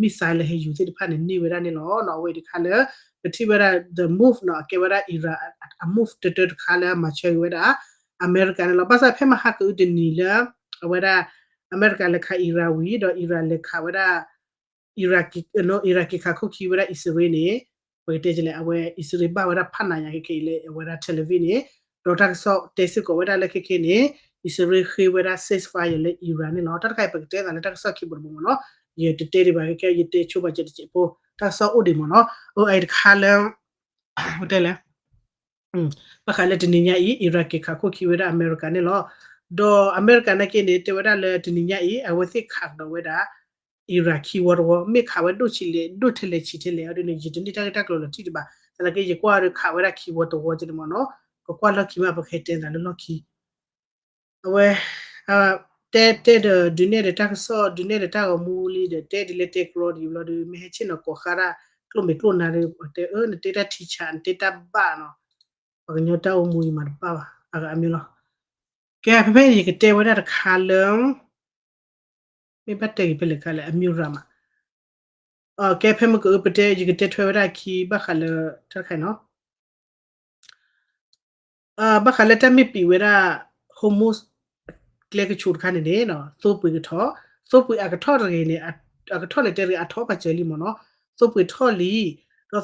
missile လၢဟဲယူၤသ့ၣ်တဖၣ်န့ၣ် န့ၢ်ဝဲဒၣ်န့ၣ်လီၤ. အဝဲအံၤတခါလၢ ပထံၣ်ဝဲဒၣ် the move နီၤ, အကဲဝဲဒၣ် Iran အ move တၢတၢတခါလၢအမၤဆၢဂ့ၤဝဲဒၣ် အမဲရကၤန့ၣ်လီၤ. ဘၣ်ဆၣ်ဖဲမဟါကအုတနံၤလၢ အဝဲဒၣ် အမဲရကၤလဲၤခး Iran ဝံၤ ဒီး Iran လဲၤခးဝဲဒၣ် Iran က့ၤခးခိၣ်ခံဝဲဒၣ်အံၣ်စရ့လးန့ၣ် ပကတဲလဲၣ် အဝဲအံၣ်စရ့လးဘၣ်ဝဲဒၣ်ဖးနးညါခဲခဲအံၤလၢအဝဲဒၣ် Tel Aviv န့ၣ်, ဒီးတၢ်ကစီၣ်တဲစ့ၢ်ကီးဝဲဒၣ်လၢခဲခဲန့ၣ် အံၣ်စရ့လးဃ့ဝဲဒၣ် ceasefire လၢ Iran န့ၣ်လီၤ. တၢ်တခါအံၤပကတဲသးလၢတၢ်ကစီၣ်ခံဘိတဘိမ့ၢ်နီၤ, ယတတဲဒံးဘၣ်ခဲခဲ ယတဲဆိပာ်စၢၤတစဲးဖိ တၢ်ကစီၣ်အိၣ်ဒံးမ့ၢ်နီၤ. အအံၤတခါလၢ တဲလဲၣ် ဘၣ်ဃးလၢတနံၤညါအံၤ Iran က့ၤခးခိၣ်ခံဝဲဒၣ်အမဲရကၤန့ၣ်လီၤ. ဒီးအမဲရကၤနာ်က့န့ၣ် တဲဝဲဒၣ်လၢတနံၤညါအံၤ အဝဲသ့ၣ်ခးကဒီးဝဲဒၣ် Iran ခံဝီတဝီ, မ့ၢ်ခးဝဲဒိၣ်ဆံးလဲၣ် ဒိၣ်ထဲလဲၣ်ဆံးထဲလဲၣ်အီၤဒ်န့ၣ် ယတန့ၢ်တၢ်ဂ့ၢ်တၢ်ကျိၤလီၤတံၢ်တဘၣ်. သနာ်က့ယကွၢ်ဒီးခးဝဲဒၣ်ခံဝီတဝီက့န့ၣ်မ့ၢ်နီၤ, ကကွၢ်လီၢ်ခံမး ပကဟဲတဲသးလၢလီၢ်ခံ အဝဲ တဲတဲဒီးဒုးနဲၣ်ဒီးတၢ်ကစီၣ် ဒုးနဲၣ်ဒီးတၢ်ဂီၤမူလံဒီး တဲဒ်လဲၣ်တဲကရီဒ်ဘျီဒီး မ့ၢ်ဟဲဆ့ၣ်နီၤကိးဃါဒၣ် ကျိၣ်မဲာ်ကျိၣ်နါဒီး တဲအၢ နတဲတၢ်ထံဆး နတဲတၢ်ဘၣ်နီၤ, ပှၤကညီတၢ်အိၣ်မူအံၤမၤတဘၣ်ဘၣ် အဂၤအမ့ၢ်လီၤ. ကဲ ဖဲဖဲယကတဲဝဲဒၣ်တခါလၢ မ့ၢ်ဘၣ်တဲဂ့ၤဖဲလဲၣ်ခါလဲၣ် အမ့ၢ်ရၤမး, ကဲ ဖဲမ့ၢ်ကအုပတဲ ယကတဲထွဲဝဲဒၣ်အခံ ဘၣ်ဃးလၢ တၢ်တခါအံၤနီၤ ဘၣ်ဃးလၢတၢ်မ့ၢ်ပံာ်ဝဲဒၣ် Hormuz ကျဲကဆူးတခါန့ၣ်န့ၣ် သိပှ့ၤကထီၣ်, သိပှ့ၤအကထီၣ်တဂ့ၤန့ၣ် အကထီၣ်န့ၣ်တဲတဂ့ၤ အထီၣ်ပာ်စၢၤလံမ့ၢ်နီၤ, သိပှ့ၤထီၣ်လံ, ဒီး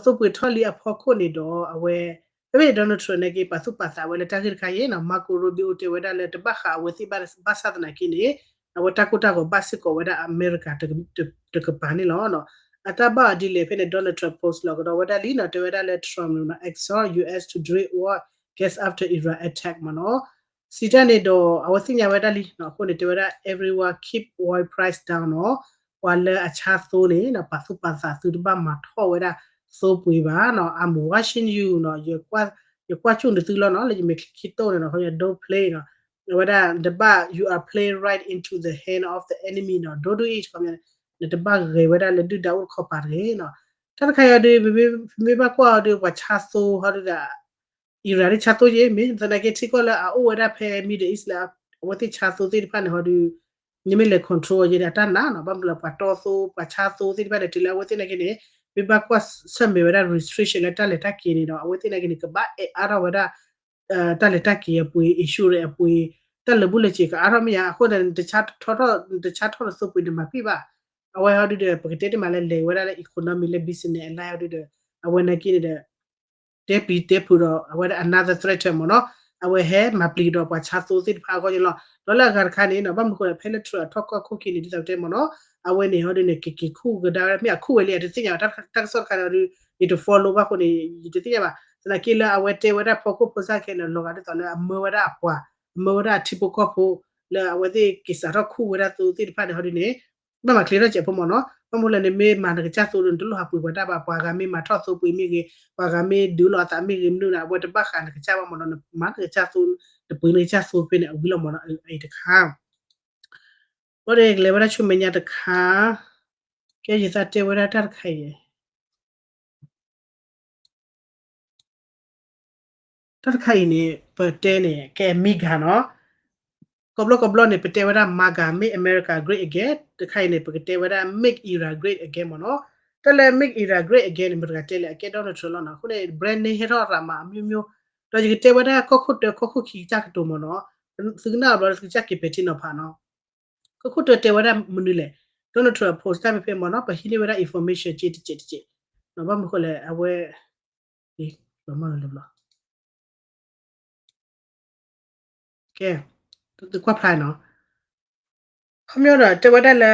သိပှ့ၤထီၣ်လံအဖီခိၣ်န့ၣ်ဒီး အဝဲ ဖဲဖဲ Donald Trump နာ်က့ ပာ်သူၣ်ပာ်သးဝဲလၢတၢ်ဂ့ၢ်တခါအံၤနီၤ, Marco Rubio တဲဝဲဒၣ်လၢတဘၣ်ဃးအဝဲသ့ၣ်ဘၣ်ဆၣ်သနာ်က့န့ၣ် အဝဲတၢ်ကိၢ်တၢ်ဂီၤဘၣ်စ့ၢ်ကီးဝဲဒၣ်အမဲရကၤတကပၤန့ၣ်လီၤ. အတၢ်ဘၣ်အီၤဒ်လဲၣ်ဖဲန့ၣ် Donald Trump post လီၤကဒီးဝဲဒၣ်လံနီၤ, တဲဝဲဒၣ်လၢ Trump နီၤ exhort U S to drill oil gas after Iran attack မ့ၢ်နီၤ, စံးတၢ်န့ၣ်ဒီး အဝဲသ့ၣ်ညါဝဲဒၣ်လံနီၤ, အဃိန့ၣ်တဲဝဲဒၣ် everyone keep oil price down နီၤ, ပှၤလၢအဆါသိန့ၣ်နီၤ ပာ်သူၣ်ပာ်သးသုတဘၣ်မၤထီၣ်ဝဲဒၣ်သိပှ့ၤဘၣ်နီၤ, I'm watching you နီၤ, ယကွၢ်ကၠူၣ်နသုလီၤနီၤ, လၢယမဲာ်ချံခံတိၢ်န့ၣ်နီၤ, ခီ don't play နီၤ, အဝဲဒၣ်တဘၣ် you are playing right into the hand of the enemy နီၤ, don't do it ခီ နတဘၣ်ဂဲၤဝဲဒၣ်လၢဒုၣ်ဒါအိၣ်တခီပၤတဂ့ၤနီၤ. တၢ်တခါအံၤဒုး ပမ့ၢ်ဘၣ်ကွၢ်အီၤဒုး ပှၤဆါသိဟီဒုးဒီး Iran ဒုးဆါသိယဲၢ်မ့ၢ် သနာ်က့ထံကီၢ်လၢအအိၣ်ဝဲဒၣ်ဖဲ Middle East လၢ အဝဲသ့ၣ်ဆါသိသ့ၣ်တဖၣ်န့ၣ်ဟီဒုး နမ့ၢ်လဲၤ control အီၤယဲၢ်ဒီးအတၢ်နာ်နီၤ, ဘၣ်မနုၤလၢပှၤတီသိ ပှၤဆါသိသ့ၣ်တဖၣ်န့ၣ် တုၤလၢအဝဲသ့ၣ်နာ်က့န့ၣ် မ့ၢ်ဘၣ်ကွၢ်ဆၢၣ်မဲာ်ဝဲဒၣ် restriction လၢတၢ်လဲၤတၢ်က့ၤန့ၣ်ဒီး အဝဲသ့ၣ်နာ်က့န့ၣ် ကဘၣ်အဲၣ်အါထီၣ်ဝဲဒၣ် တၢ်လဲၤတၢ်က့ၤအပှ့ၤ insurance အပှ့ၤ တၢ်လၢာ်ဘူၣ်လၢာ်စ့ၤကအါထီၣ်မ့ၢ်ဧါ, အဃိန့ၣ် နတဆါထီၣ် နတဆါထီၣ်နသိပှ့ၤန့ၣ်မၤပံၣ်ဘၣ်. အဝဲဟီဒုးဒီး ပကတဲတ့ၢ်မးလၢလဲၤဝဲဒၣ်လၢ economy လၢ business အ line ဟီဒုးဒီး အဝဲနာ်က့န့ၣ်ဒီး တဲပျံၤတဲဖုးဒီး အဝဲဒၣ် another threat မ့ၢ်နီၤ, အဝဲဟဲမၤပျံၤကဒီးပှၤဆါသိသ့ၣ်တဖၣ်အဂီၢ်န့ၣ်လီၤ. ဒီးလၢအဂၤတခါန့ၣ်နီၤ ဘၣ်မနုၤအဃိလဲၣ် ဖဲလၢ Trump အထီၣ်ကီၢ်ခိၣ်ခံန့ၣ် ဒ်သိးပတဲမ့ၢ်နီၤ, အဝဲန့ၣ်ဟီဒုးန့ၣ် က့ၤက့ၤခူၣ်ကဒါဝဲ မ့ၢ်အခူၣ်ဝဲလံ ယတသ့ၣ်ညါဘၣ်, တၢ်ကစီၣ်တခါန့ၣ်ဒီး ယတ follow ဘၣ်အဃိန့ၣ် ယတသ့ၣ်ညါဘၣ်. သနာ်က့လၢအဝဲတဲဝဲဒၣ်ဖီခိၣ်ဖိစၢ်ခဲန့ၣ် လီၤဂာ်ဒ်သိးလၢအမၢဝဲဒၣ်အပှၤ, အမၢဝဲဒၣ်အထံဖိကီၢ်ဖိ လၢအဝဲသ့ၣ်က့ၤစးထီၣ်ခူၣ်ဝဲဒၣ်သိသ့ၣ်တဖၣ်န့ၣ်ဟီဒုးန့ၣ် ဘၣ်မၤချ့ထီၣ်စဲးဖိမ့ၢ်နီၤ. ဘၣ်မနုၤလဲၣ်န့ၣ် မ့ၢ်မၤနကစၢ်သိဒီး နတလိၣ်ဟးပှ့ၤပှၤတၢ်ဘၣ်, ပှၤဂၤမ့ၢ်မၤထီၣ်သိပှ့ၤမ့ၢ်ဂ့ၤ, ပှၤဂၤမ့ၢ်ဒုးလိာ်အသးမ့ၢ်ဂ့ၤ မနုၤန့ၣ် အဝဲတဘၣ်ဃးနကစၢ်ဘၣ်မ့ၢ်နီၤ, နမၤနကစၢ်သိ နပှ့ၤနကစၢ်သိဖဲန့ၣ် အဝံၤလီၤမ့ၢ်နီၤ, အအံၤတခါ ဘၣ်ဒီးကလဲၤဝဲဒၣ်ဆူမဲာ်ညါတခါ, ကဲယသးတဲဝဲဒၣ်တၢ်တခါအံၤ တၢ်တခါအံၤန့ၣ် ပတဲန့ၣ် ကဲ MAGA နီၤ, ကိးဘျီကိးဘျီန့ၣ် ပတဲဝဲဒၣ် MAGA, Make America Great Again, တခါအံၤန့ၣ် ပကတဲဝဲဒၣ် Make Iran Great Again မ့ၢ်နီၤ. တၢ်လၢ Make Iran Great Again န့ၣ် မတၤတဂၤတဲလဲၣ်, အကဲ Donald Trump လီၤနီၤ. အဃိန့ၣ် brand name ဟဲထီၣ်ရၤမး အမျိုးမျိုး, ဒီးယကတဲဝဲဒၣ်ကီၢ်ခိၣ်တၢ ကီၢ်ခိၣ်ခံကစၢ်ကတိၤမ့ၢ်နီၤ. သုကနၣ်အဘျီ သုကစၢ်က့ၤပဲာ်ထံနီၤဖးနီၤ. ကီၢ်ခိၣ်တၢတဲဝဲဒၣ်မနုၤလဲၣ်, Donald Trump post တၢ်ဖဲဖဲမ့ၢ်နီၤ, ပဟံးန့ၢ်ဝဲဒၣ် information က့တကဲးတကဲး, ဘၣ်မနုၤဃိလဲၣ် အဝဲ လီၤမၢ်လီၤလၢဘျီ ကဲ, သုကွၢ်ဖျါနီၤ. ခီပညီဒီး တဲဝဲဒၣ်လၢ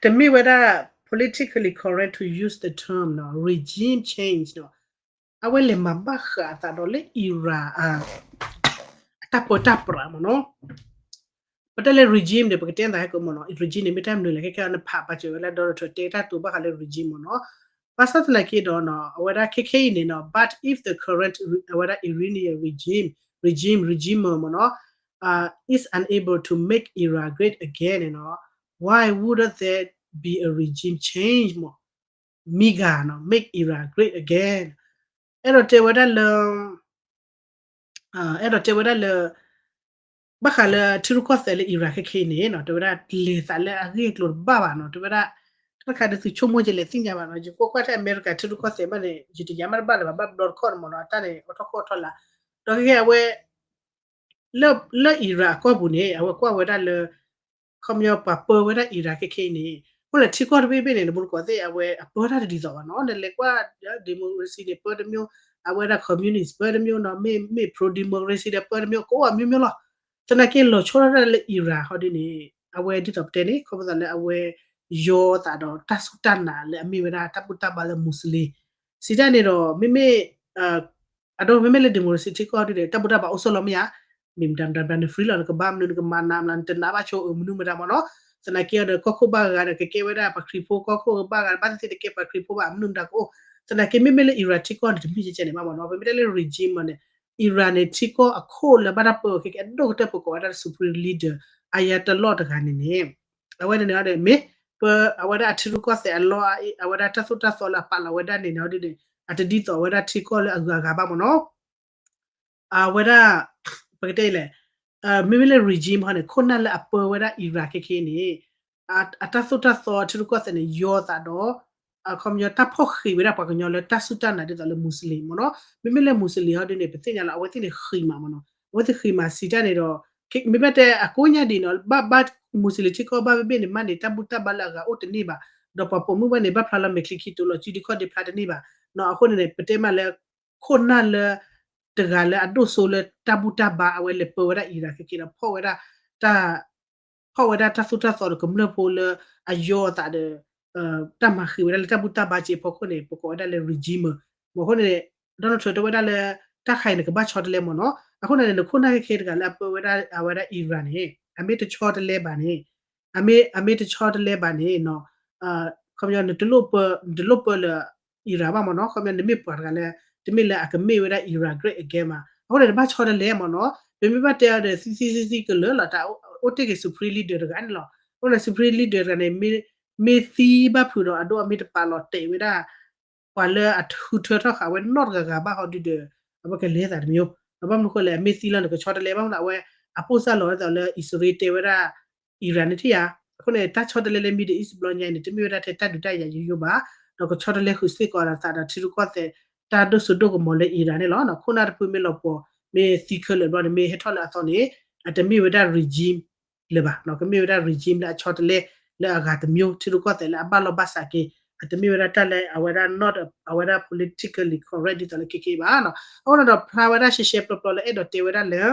တမ့ၢ်ဝဲဒၣ် politically correct to use the term နီၤ, regime change နီၤ. အဝဲလဲၤမၤဘၣ်ဃးအသးဒီးလၢ Iran အတၢ်ပၢတၢ်ပြးမ့ၢ်နီၤ. ပတဲလၢ regime န့ၣ် ပကတဲအသးဟဲက့ၤမ့ၢ်နီၤ, regime န့ၣ် မ့ၢ်တၢ်မနုၤလဲၣ်, ခဲခဲအံၤနဖးပာ်စၢၤဝဲလၢ Donald Trump တဲတၢ်တိၤဘၣ်ဃးလၢ regime မ့ၢ်နီၤ. ဘၣ်ဆၣ်သနာ်က့ဒီးနီၤ အဝဲဒၣ်ခဲခဲအံၤန့ၣ်နီၤ but if the current re- အဝဲဒၣ် Iranian regime, regime, regime မ့ၢ်နီၤ uh, is unable to make Iran great again န့ၣ်နီၤ why wouldn't there be a regime change မ့ၢ် MAGA နီၤ Make Iran Great Again အဲၣ်ဒိးတဲဝဲဒၣ်လၢ အဲၣ်ဒိးတဲဝဲဒၣ်လၢ ဘၣ်ဃးလၢထံရူၢ်ကီၢ်သဲးလၢ Iran ခဲခဲအံၤန့ၣ်နီၤ တဲဝဲဒၣ်လဲၤသးလၢအဂ့ၢ်အကျိၤတဘၣ်ဘၣ်နီၤ တဲဝဲဒၣ် တၢ်တခါဒုးသုဆိကမိၣ်ကလဲၤသ့ၣ်ညါဘၣ်နီၤ ယကွၢ်ကွၢ်ထဲအမဲရကၤထံရူၢ်ကီၢ်သဲးဘၣ်န့ၣ် ယတယါမးတဘၣ်လၢၤဘၣ် ဘၣ်ဘျီတခီၣ်န့ၣ်မ့ၢ်နီၤ အတၢ်န့ၣ် အိၣ်ထီၣ်ခိၣ်အိၣ်ထီၣ်လာ် ဒီးခဲခဲအဝဲ လၢ လၢ Iran အကီၢ်ပူၤန့ၣ် အဝဲကွၢ်ဝဲဒၣ်လၢ ခီပညီပှၤပၢဝဲဒၣ် Iran ခဲခဲအံၤန့ၣ် အဃိန့ၣ်ထံကီၢ်တဘ့ၣ်ဘ့ၣ်န့ၣ် နဘူးနကွီၢ်သ့ၣ် အဝဲအပၢတၢ်တဒ်သိးဘၣ်နီၤ နလဲၤကွၢ် democracy န့ၣ် ပၢတမျိုး အဝဲဒၣ် communist ပၢတမျိုးနီၤ မ့ၢ် မ့ၢ် pro democracy ဒီးပၢတမျိုး ကအိၣ်အမျိုးမျိုးလီၤ သနာ်က့လီၤဆီဒၣ်တၢ်လၢ Iran ဟီဒ်န့ၣ် အဝဲဒ်သိးပတဲန့ၣ် ခီဖျိလၢအဝဲ ယီသးဒီးတၢ်စူၢ်တၢ်နာ်လၢအမ့ၢ်ဝဲဒၣ်တၢ်ဘူၣ်တၢ်ဘါလၢ Muslim စံးတၢ်န့ၣ်ဒီး မ့မ့ၢ် အဒိ မ့မ့ၢ်လၢ democracy ထံကီၢ်ဒ်န့ၣ် တၢ်ဘူၣ်တၢ်ဘါအိၣ်ဆိးလီၤမ့ၢ်ဧါ, မ့ၢ်မတၤမတၤမတၤန free လီၤ နကဘါမနုၤ နကမၤနးမနုၤ နတနာ်ဘၣ်ဆိ အၢ မနုၤမတၤမ့ၢ်နီၤ, သနာ်က့ဒီး ကီၢ်ခိၣ်ဘၣ်ဂၤဒီး ကကဲဝဲဒၣ်ပှၤခရံာ်ဖိ ကီၢ်ခိၣ်ဘၣ်ဂၤ ဘၣ်သ့ၣ်သ့ၣ်တကဲပှၤခရံာ်ဖိဘၣ် မနုၤမတၤကအိၣ်, သနာ်က့မ့မ့ၢ်လၢ Iran ထံကီၢ်န့ၣ် တမ့ၢ်ကဲကဲန့ၣ်ဘၣ်မ့ၢ်နီၤ, ပမ့ၢ်တဲလၢ regime မ့ၢ်န့ၣ် Iran န့ၣ် ထံကီၢ်အခိၣ်လၢဘၣ်တၢ်ပၢအီၤခဲကဲအဒိၣ်ကတၢၢ် ပကိးဝဲဒၣ် supreme leader Ayatollah တဂၤန့ၣ်န့ၣ် အဝဲန့ၣ်န့ၣ်ဒီး မ့ၢ်ပ အဝဲဒၣ်အထံရူၢ်ကီၢ်သဲးအလီၢ် အဝဲဒၣ်တၢ်သိၣ်တၢ်သီလၢအပာ်လီၤဝဲဒၣ်န့ၣ်န့ၣ်ဒီး အတဒ်သိးဝဲဒၣ်ထံကီၢ်လၢအဂၤဂၤဘၣ်မ့ၢ်နီၤ, အဝဲဒၣ် ပကတဲလဲၣ် မ့မ့ၢ်လၢ regime ဟီန့ၣ် ခိၣ်နၢ်လၢအပၢဝဲဒၣ် Iran ခဲခဲအံၤန့ၣ် အတၢ်သိၣ်တၢ်သီထံရူၢ်ကီၢ်သဲးန့ၣ် ယီသးဒီး အခီပညီတၢ်ဖီၣ်ဃံးဝဲဒၣ်ပှၤကညီလၢတၢ်စူၢ်တၢ်နာ်ဒ်သိးလၢ Muslim မ့ၢ်နီၤ, မ့မ့ၢ်လၢ Muslim ဟီဒ်န့ၣ် ပသ့ၣ်ညါလီၤ အဝဲသ့ၣ်န့ၣ်ဃံးမးမ့ၢ်နီၤ, အဝဲသ့ၣ်ဃံးမးစံးတၢ်န့ၣ်ဒီး မ့မ့ၢ်တဲအကိးညါဒ်နီၤ ဘၣ်ဘၣ် Muslim ထံကီၢ်ဘၣ်ဘ့ၣ်ဘ့ၣ်န့ၣ် မ့ၢ်န့ၣ် တၢ်ဘူၣ်တၢ်ဘါလၢအဂၤအိၣ်တန့ၢ်ဘၣ်, ဒီးပှၤပိာ်မုၣ်ဘၣ်န့ၣ် ဘၣ်ဖျါလီၤမဲာ်ချံခံတိၤလီၤစုဒုခီၣ်ဒ့ဖျါတန့ၢ်ဘၣ်, အဃိန့ၣ်န့ၣ် ပတဲမးလၢ ခိၣ်နၢ်လၢ တဂၤလၢအဒိၣ်စိလၢတၢ်ဘူၣ်တၢ်ဘါ အဝဲလဲၤပၢဝဲဒၣ် Iran ခဲက့ၤဒီး ဖီၣ်ဝဲဒၣ် တၢ် ဖီၣ်ဝဲဒၣ်တၢ်သိၣ်တၢ်သီဒီးကမျၢၢ်ဖိလၢအယီအသးဒီး တၢ်မၤဃံးဝဲဒၣ်လၢတၢ်ဘူၣ်တၢ်ဘါက့အဖီခိၣ်န့ၣ် ပကိးဝဲဒၣ်လၢ regime မ့ၢ်အဃိန့ၣ် Donald Trump တဲဝဲဒၣ်လၢ တၢ်ခါအံၤန့ၣ် ကဘၣ်ဆီတလဲမ့ၢ်နီၤ, အဃိန့ၣ် နခိၣ်နၢ်ခဲခဲတဂၤလၢအပၢဝဲဒၣ်အဝဲဒၣ် Iran န့ၣ် အမ့ၢ်တဆီတလဲဘၣ်န့ၣ် အမ့ၢ် အမ့ၢ်တဆီတလဲဘၣ်န့ၣ် ခီပညီ နတလိၣ်ပၢ နတလိၣ်ပၢလၢ Iran ဘၣ်မ့ၢ်နီၤ, ခီပညီ နမ့ၢ်ပှၤတဂၤလၢ တမ့ၢ်လၢအကမ့ၢ်ဝဲဒၣ် Iran great again မး, အဃိန့ၣ် တဘၣ်ဆီတလဲမ့ၢ်နီၤ, ပမ့ၢ်ဘၣ်တဲအီၤဒီး သံသံသံသံကလၢာ်လီၤ တၢ်အိၣ်တ့ၢ်က့ၤ supreme leader တဂၤန့ၣ်လီၤ, အဃိန့ၣ် supreme leader တဂၤန့ၣ် မ့ၢ်သံဘၣ်ဖုးဒီး အဒိၣ်အမ့ၢ်တပာ်လီၤတဲာ်ဝဲဒၣ် ပှၤလၢအထုးထၢထီၣ်ဃာ်ဝဲနီတဂၤဂၤဘၣ်ဟီဒုဒီး အဝဲကလဲၤသးတမံၤ, ဒီးဘၣ်မနုၤဃိလဲၣ် အမ့ၢ်သံလီၤန့ၣ် ကဆီတလဲ ဘၣ်မနုၤအဝဲ အပိၢ်စၢ်လီၤဝဲဒ်သိးလၢ အံၣ်စရ့လးတဲဝဲဒၣ် Iran န့ၣ်ထံၣ်ဧါ, အဃိန့ၣ် တၢ်ဆီတလဲလၢ Middle East ဘျီညါအံၤန့ၣ် တမ့ၢ်ဝဲဒၣ်ထဲတၢ်ဒုးတၢ်ယၤယိယိဘၣ်, ဒီးကဆီတလဲဃုာ်စ့ၢ်ကီးသးဒီးထံရူၢ်ကီၢ်သဲး တၢ်ဒိၣ်စိဒိၣ်ကမီၤလၢ Iran န့ၣ်လီၤ, ခိၣ်နၢ်တဖုမ့ၢ်လီၤပှီၤ မ့ၢ်သံခဲလၢာ်ဘျီန့ၣ် မ့ၢ်ဟဲထီၣ်လၢအသီန့ၣ် အတမ့ၢ်ဝဲဒၣ် regime လၢၤဘၣ်, ကမ့ၢ်ဝဲဒၣ် regime လၢအဆီတလဲ လၢအဂၤတမျိုး ထံရူၢ်ကီၢ်သဲးလၢအဘၣ်လီၢ်ဘၣ်စးက့ၤ, အတမ့ၢ်ဝဲဒၣ်တၢ်လၢအဝဲဒၣ် not အဝဲဒၣ် politically correct ဒ်သိးလၢခဲက့ၤဘၣ်, အဃိန့ၣ်ဒီးဖျါဝဲဒၣ်ရှဲရှဲပျီပျီလၢအဲၣ်ဒိးတဲဝဲဒၣ်လၢ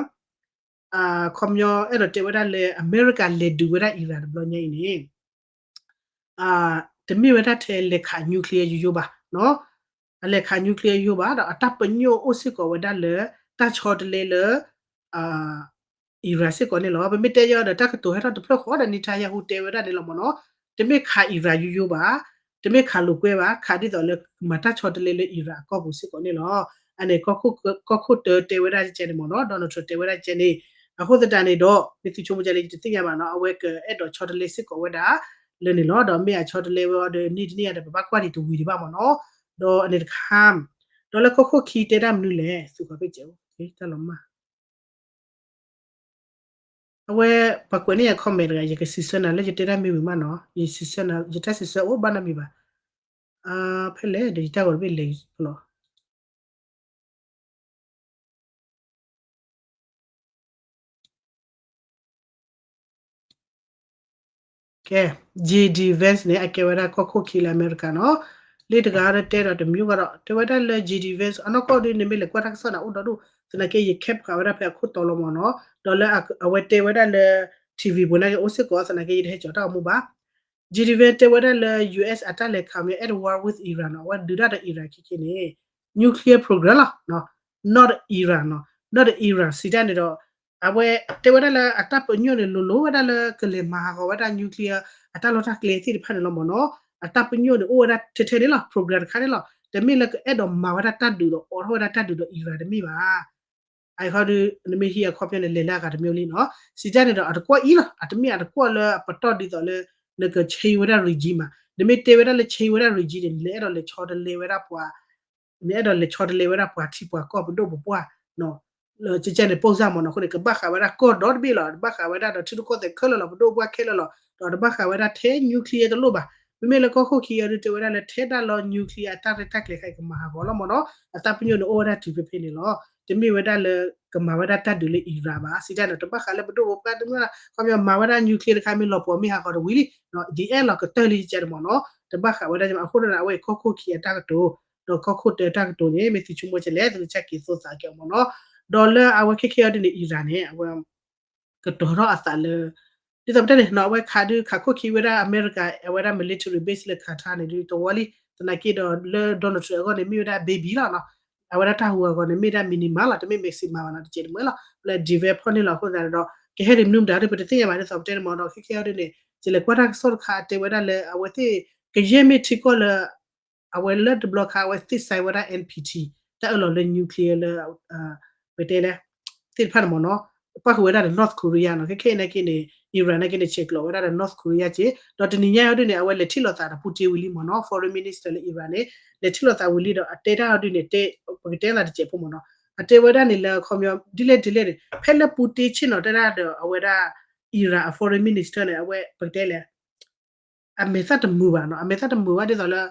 ခီပညီအဲၣ်ဒိးတဲဝဲဒၣ်လၢ အမဲရကၤလဲၤဒုးဝဲဒၣ် Iran တဘျီညါအံၤန့ၣ် တမ့ၢ်ဝဲဒၣ်ထဲလဲၤခး nuclear ယိယိဘၣ်, အလဲၤခး nuclear ယိယိဘၣ် ဒီးအတၢ်ပညိၣ်အိၣ်စ့ၢ်ကီးဝဲဒၣ်လၢ တၢ်ဆီတလဲလၢ Iran စ့ၢ်ကီးန့ၣ်လီၤ, ပမ့ၢ်တဲယီၤဒီးတၢ်ကတိၤဟဲထီၣ်တဖျၢၣ်ဃီဒီး Netanyahu တဲဝဲဒၣ်န့ၣ်လီၤမ့ၢ်နီၤ, တမ့ၢ်ခး Iran ယိယိဘၣ်, တမ့ၢ်ခးလိာ်ကွဲဘၣ်, ခးဒ်သိးလၢမၤတၢ်ဆီတလဲလၢ Iran အကီၢ်ပူၤစ့ၢ်ကီးန့ၣ်လီၤ, အန့ၣ် ကီၢ်ခိၣ်တၢတဲဝဲဒၣ်ကဲန့ၣ်မ့ၢ်နီၤ, Donald Trump တဲဝဲဒၣ်ကဲန့ၣ်, အဃိသတးန့ၣ်ဒီး မ့ၢ်သုဆိကမိၣ်ကလဲၣ် ယတသ့ၣ်ညါဘၣ်နီၤ, အဝဲကအဲၣ်ဒိးဆီတလဲစ့ၢ်ကီးဝဲဒၣ် လၢန့ၣ်လီၤ, ဒီးမ့ၢ်အဆီတလဲဝဲအီၤဒီး န့ၢ်တန့ၢ်ဒီး ပဘၣ်ကွၢ်ဒံးတဝံၤဒံးဘၣ်မ့ၢ်နီၤ, ဒီးအန့ၣ်တခါ, ဒီးလၢကီၢ်ခိၣ်ခံတဲဒၣ်မနုၤလဲၣ်, သုးခီပ့ၣ်စဲးအိၣ် တၢ်လီၤမၢ် အဝဲ ပှၤကွဲးန့ၢ်ယၤ comment တဂၤ ယကစံးဆၢနၤလၢယတဲတၢ်မ့ၢ်ဝံၤမးနီၤ, ယစံးဆၢနၤ ယတၢ်စံးဆၢအိၣ်ဘၣ်နီတမံၤဘၣ်. ဖဲလဲၣ်ဒီး ယတၢ်ဂီၤတဘ့ၣ်လဲၤလီၤ. ကဲ J D Vance န့ၣ် အကဲဝဲဒၣ်ကီၢ်ခိၣ်ခံလၢအမဲရကၤနီၤ. လၢတဂၤဒီးတဲဒီးတမံၤကဒီး တဲဝဲဒၣ်လၢ J D Vance အနီၢ်ကီၢ်ဒုး နမ့ၢ်လဲၤကွၢ်တၢ်ကစီၣ်န့ၣ် အိၣ်ဒီဒူၣ် သနာ်က့ ယ cap ဃာ်ဝဲဒၣ်ဖဲအခိၣ်တီလီၤမ့ၢ်နီၤ. ဒီးလၢအဝဲတဲဝဲဒၣ်လၢ ထံၣ်ဝံၤပူၤန့ၣ် အိၣ်စ့ၢ်ကီး သနာ်က့ ယတဟဲကၠီၤတၢ်ဂီၤမူဘၣ်. J D Vance တဲဝဲဒၣ်လၢ U S အတၢ်လဲၤခးမ့ၢ် at war with Iran နီၤ, အဝဲဒုးတၢ်ဒီး Iran ခဲခဲန့ၣ် nuclear program လီၤ. Not Iran နီၤ, not Iran စံးတၢ်န့ၣ်ဒီး အဝဲတဲဝဲဒၣ်လၢအတၢ်ပညိၣ်န့ၣ် လိၤလိၤဝဲဒၣ်လၢကလဲၤမၤဟးဂီၤဝဲဒၣ် nuclear အတၢ်လီၢ်တၢ်ကျဲသ့ၣ်တဖၣ်န့ၣ်လီၤမ့ၢ်နီၤ. အတၢ်ပညိၣ်န့ၣ် အိၣ်ဝဲဒၣ်ထဲထဲန့ၣ်လီၤ, program တခါန့ၣ်လီၤ. တမ့ၢ်လၢကအဲၣ်ဒိးမၤဝဲဒၣ်တၢ်ဒုးဒီးအိးထီၣ်ဝဲဒၣ်တၢ်ဒုးဒီး Iran တမ့ၢ်ဘၣ်. အဃိဒီး နမ့ၢ်ဟံးအခီပညီန့ၣ် လဲၤလၢအဂၤတမံၤလံနီၤ. စံးတၢ်န့ၣ်ဒီး အတကွီၢ်အံၤလီၤ, အတမ့ၢ်အတကွီၢ်လၢအပတီၢ်ဒ်သိးလၢ နက change ဝဲဒၣ် regime မး. နမ့ၢ်တဲဝဲဒၣ်လၢ change ဝဲဒၣ် regime န့ၣ် နလဲၤအဲၣ်ဒိးလဲၤဆီတလဲဝဲဒၣ်ပှၤ နအဲၣ်ဒိးလဲၤဆီတလဲဝဲဒၣ်ပှၤထံပှၤကီၢ်ပဒိၣ်ပပှၢ် ကကဲန့ၣ် ပိၢ်စၢ်မ့ၢ်နီၤ. အဃိန့ၣ် ကဘၣ်ဃးဝဲဒၣ်ကီၢ်ဒီတဘ့ၣ်လီၤ, တဘၣ်ဃးဝဲဒၣ်ဒီးထံရူၢ်ကီၢ်သဲးခဲလၢာ်လီၤ, ပဒိၣ်ပပှၢ်ခဲလၢာ်လီၤ, ဒီးတဘၣ်ဃးဝဲဒၣ်ထဲ nuclear တလိၣ်ဘၣ်. မ့မ့ၢ်လၢကီၢ်ခိၣ်ခံအံၤဒုး တဲဝဲဒၣ်လၢထဲဒၣ်လီၤ nuclear အတၢ်ရဲၣ်တၢ်ကျဲၤခဲအံၤ ကမၤဟးဂီၤလီၤမ့ၢ်နီၤ. အတၢ်ပညိၣ်န့ၣ် အိၣ်ဝဲဒၣ်တုၤဖဲဖဲန့ၣ်လီၤ. တမ့ၢ်ဝဲဒၣ်လၢ ကမၤဝဲဒၣ်တၢ်ဒုးလၢ Iran ဘၣ်. စံးတၢ်န့ၣ် တဘၣ်ဃးလၢပဒိၣ်ပပှၢ်တမ့ၢ် ခီပညီမၤဝဲဒၣ် nuclear တခါ မ့ၢ်လီၤပှီၢ်မ့ၢ်ဟးဂီၤတဝံၤလံ ဒ်အဲၣ်လီၤကတၢၢ်လံကဲန့ၣ်မ့ၢ်နီၤ. တဘၣ်ဃးဝဲဒၣ် အဃိန့ၣ် အဝဲအံၤကီၢ်ခိၣ်ခံအတၢ်ကတိၤ ဒီးကီၢ်ခိၣ်တၢတၢ်ကတိၤန့ၣ် မ့ၢ်သုဆိကမိၣ်ကလဲၣ် သုကစၢ်က့ၤသိသးကဲမ့ၢ်နီၤ. ဒီးလၢအဝဲခဲခဲအံၤဒ်န့ၣ် Iran န့ၣ် အဝဲ ကတီၤထီၣ်အသးလၢ ဒ်သိးပတဲန့ၣ်နီၤ အဝဲခးဒုးခးခိၣ်ခံဝဲဒၣ်အမဲရကၤ အဝဲဒၣ် military base လၢ Qatar န့ၣ်ဒုးတဝီလံ. သနာ်က့ဒီးလၢ Donald Trump အဂီၢ်န့ၣ် မ့ၢ်ဝဲဒၣ် baby လီၤနီၤ. အဝဲဒၣ်တၢ်ဟူးဂဲၤအဂီၢ်န့ၣ် မ့ၢ်ဒၣ် minimum လီၤ, တမ့ၢ် maximum ဘၣ်နီၤ, တကဲးတမှဲလီၤ. လၢ develop ဖီၣ်န့ၢ်လီၤအဃိသတးဒီး ကဟဲဒ်မနုၤမတၤဒ်ပတသ့ၣ်ညါဘၣ် ဒ်သိးပတဲန့ၣ်မ့ၢ်နီၤ. ခဲခဲအံၤဒ်န့ၣ် ယလဲၤကွၢ်တၢ်ကစီၣ်တခါ အတဲဝဲဒၣ်လၢ အဝဲသ့ၣ် ကယဲၢ်မ့ၢ်ထံကီၢ်လၢ အဝဲလၢတဘျီခါ အဝဲသ့ၣ် sign ဝဲဒၣ် N P T တၢ်အၢၣ်လီၤလၢ nuclear လၢ ပတဲလဲၣ် သ့ၣ်တဖၣ်န့ၣ်မ့ၢ်နီၤ, ပၣ်ဃုာ်ဝဲဒၣ်ဒီး North Korea နီၤ. ခဲခဲအံၤနာ်က့န့ၣ် Iran နာ်က့န့ၣ် ဆဲးကျိးဝဲဒၣ်ဒီး North Korea က့, ဒီးတနံၤညါအံၤဒ်န့ၣ် အဝဲလဲၤထံၣ်လိာ်သးဒီး Putin ဝံၤလံမ့ၢ်နီၤ, foreign minister လၢ Iran န့ၣ် လဲၤထံၣ်လိာ်သးဝံၤလံဒီး အတဲတၢ်အံၤဒ်န့ၣ် တဲ ပကတဲသးတစဲးဖိမ့ၢ်နီၤ, အတဲဝဲဒၣ်န့ၣ်လၢအခီပညီ ဒ်လဲၣ်ဒ်လဲၣ်န့ၣ် ဖဲလၢ Putin ဆ့ၣ်နီၤတဲဒၣ်ဒီးအဝဲဒၣ် Iran အ foreign minister န့ၣ် အဝဲပကတဲလဲၣ် အမဲာ်သၣ်တမုာ်ဘၣ်နီၤ, အမဲာ်သၣ်တမုာ်ဘၣ်ဒ်သိးလၢ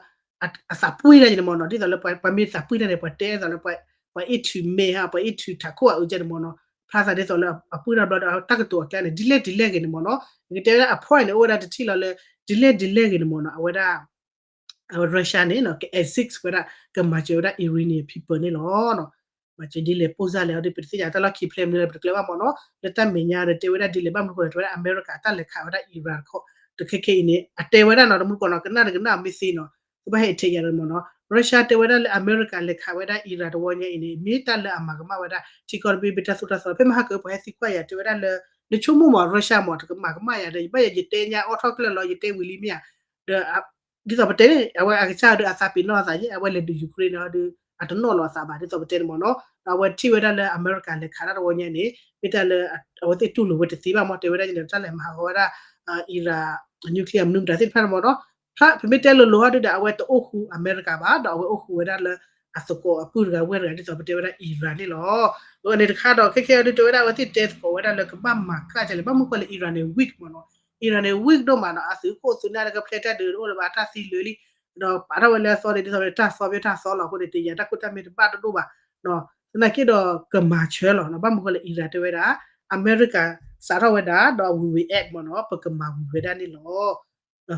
အသးပှံၢ်တၢ်န့ၣ်မ့ၢ်နီၤ, ဒ်သိးလၢပှၤမ့ၢ်သးပှံၢ်တၢ်န့ၣ် ပှၤတဲဒ်သိးလၢ ပှၤအ့ၣ်ထုးမဲာ်ဟါ ပှၤအ့ၣ်ထုးထးခိၣ်အအုးကဲန့ၣ်မ့ၢ်နီၤ, ဖျါသးဒ်သိးလၢအပှံၢ်တၢ်ဘျီဒီး တၢ်ကတိၤအကျါန့ၣ် ဒ်လဲၣ်ဒ်လဲၣ်ဂ့ၤန့ၣ်မ့ၢ်နီၤ, ယကတဲဝဲဒၣ်အ point န့ၣ် အိၣ်ဝဲဒၣ်တထံၣ်လီၤလၢ ဒ်လဲၣ်ဒ်လဲၣ်ဂ့ၤန့ၣ်မ့ၢ်နီၤ, အဝဲဒၣ် အဝဲ Russia န့ၣ်နီၤ က exist ဝဲဒၣ် ကမၤစၢၤဝဲဒၣ် Iranian people န့ၣ်လီၤ. မၤစၢၤဒ်လဲၣ် ပိၢ်စၢ်လဲၣ်အီၤဒ် ပတသ့ၣ်ညါ တၢ်လီၢ်ခံဖျဲးမနုၤလၢပတကျဲဘၣ်မ့ၢ်နီၤ, လၢတၢ်မဲာ်ညါဒီးတဲဝဲဒၣ်ဒ်လဲၣ် ဘၣ်မနုၤဃိလဲၣ် တဲဝဲဒၣ်အမဲရကၤတၢ်လဲၤခးဝဲဒၣ် Iran တခီ တခဲခဲအံၤန့ၣ် အတဲဝဲဒၣ်နီၤ တမူတကိးနီၤ ကနၣ်တကနၣ်မ့ၢ်သ့နီၤ, သုဘၣ်ဟဲ take ယၤမ့ၢ်နီၤ, Russia တဲဝဲဒၣ်လၢအမဲရကၤလဲၤခးဝဲဒၣ် Iran တဝီညါအံၤန့ၣ် မ့ၢ်တၢ်လၢအမၤကမၣ်ဝဲဒၣ် ထံကီၢ်တဘ့ၣ်ဘၣ်တၢ်သိၣ်တၢ်သီ ဖဲမဟါကပှၤဟဲသံကွၢ်ယၤ တဲဝဲဒၣ်လၢ နဆိကမိၣ်မ့ၢ် Russia မ့ၢ် တကမၤကမၣ်ယၤဒီး ယဘၣ်ယဲ ယတဲညါအီၣ်ထီၣ်ကျၢၢ်လီၤ ယတဲဝံၤလံမ့ၢ်ဧါ, ဒီး ဒ်သိးပတဲန့ၣ် အဝဲအကစၢ်ဒီးအသးပ့ၤနီၣ်အသးယဲ အဝဲလဲၤဒုး Ukraine န့ၣ်ဒီး အတနီၣ်လီၤအသးဘၣ် ဒ်သိးပတဲန့ၣ်မ့ၢ်နီၤ, ဒီးအဝဲထံၣ်ဝဲဒၣ်လၢအမဲရကၤလဲၤခးတၢ်တဝီညါန့ၣ် မ့ၢ်တၢ်လၢ အဝဲသ့ၣ်တူၢ်လိာ်ဝဲတသ့ဘၣ်မ့ၢ် တဲဝဲဒၣ်န့ၣ် တၢ်လဲၤမၤဟးဂီၤဝဲဒၣ် Iran nuclear မနုၤမတၤသ့ၣ်တဖၣ်န့ၣ်မ့ၢ်နီၤ, ဖဲပမ့ၢ်တဲလိၤလိၤဟီဒုဒီး အဝဲတအိၣ်ဃူအမဲရကၤဘၣ် ဒီးအဝဲအိၣ်ဃူဝဲဒၣ်လၢအသကိးအပုၢ်တဂၤဝဲၢ်တဂၤ ဒ်သိးပတဲဝဲဒၣ် Iran န့ၣ်လီၤ. အန့ၣ်တခါဒီး ခဲခဲအံၤဒုတဲဝဲဒၣ် အဝဲသ့ၣ်တဲသကိးဝဲဒၣ်လၢကဘၣ်မၤကၢ်ကလဲၣ် ဘၣ်မနုၤဃိလဲၣ် Iran န့ၣ် weak မ့ၢ်နီၤ, Iran န့ၣ် weak ဒိၣ်မးနီၤ, အသုးခိၣ်သုးနၢ်လၢကဖျဲးတၢ်ဒုးတအိၣ်လၢၤဘၣ် တၢ်သံလၢာ်လံ, ဒီးပာ်ထီၣ်ဝဲလၢအသီန့ၣ် ဒ်သိးတၢ်သီပတၢ်သီလီၤအဃိန့ၣ် တယာ်တၢ်ခိၣ်တၢ်မဲာ်တဘၣ်တဒိၣ်ဘၣ်, သနာ်က့ဒီးကမၤဆၢလီၤ, ဘၣ်မနုၤဃိလဲၣ် Iran တဲဝဲဒၣ် အမဲရကၤ စးထီၣ်ဝဲဒၣ် ဒီး we will act မ့ၢ်နီၤ ပကမၤဝံၤဝဲဒၣ်န့ၣ်လီၤ.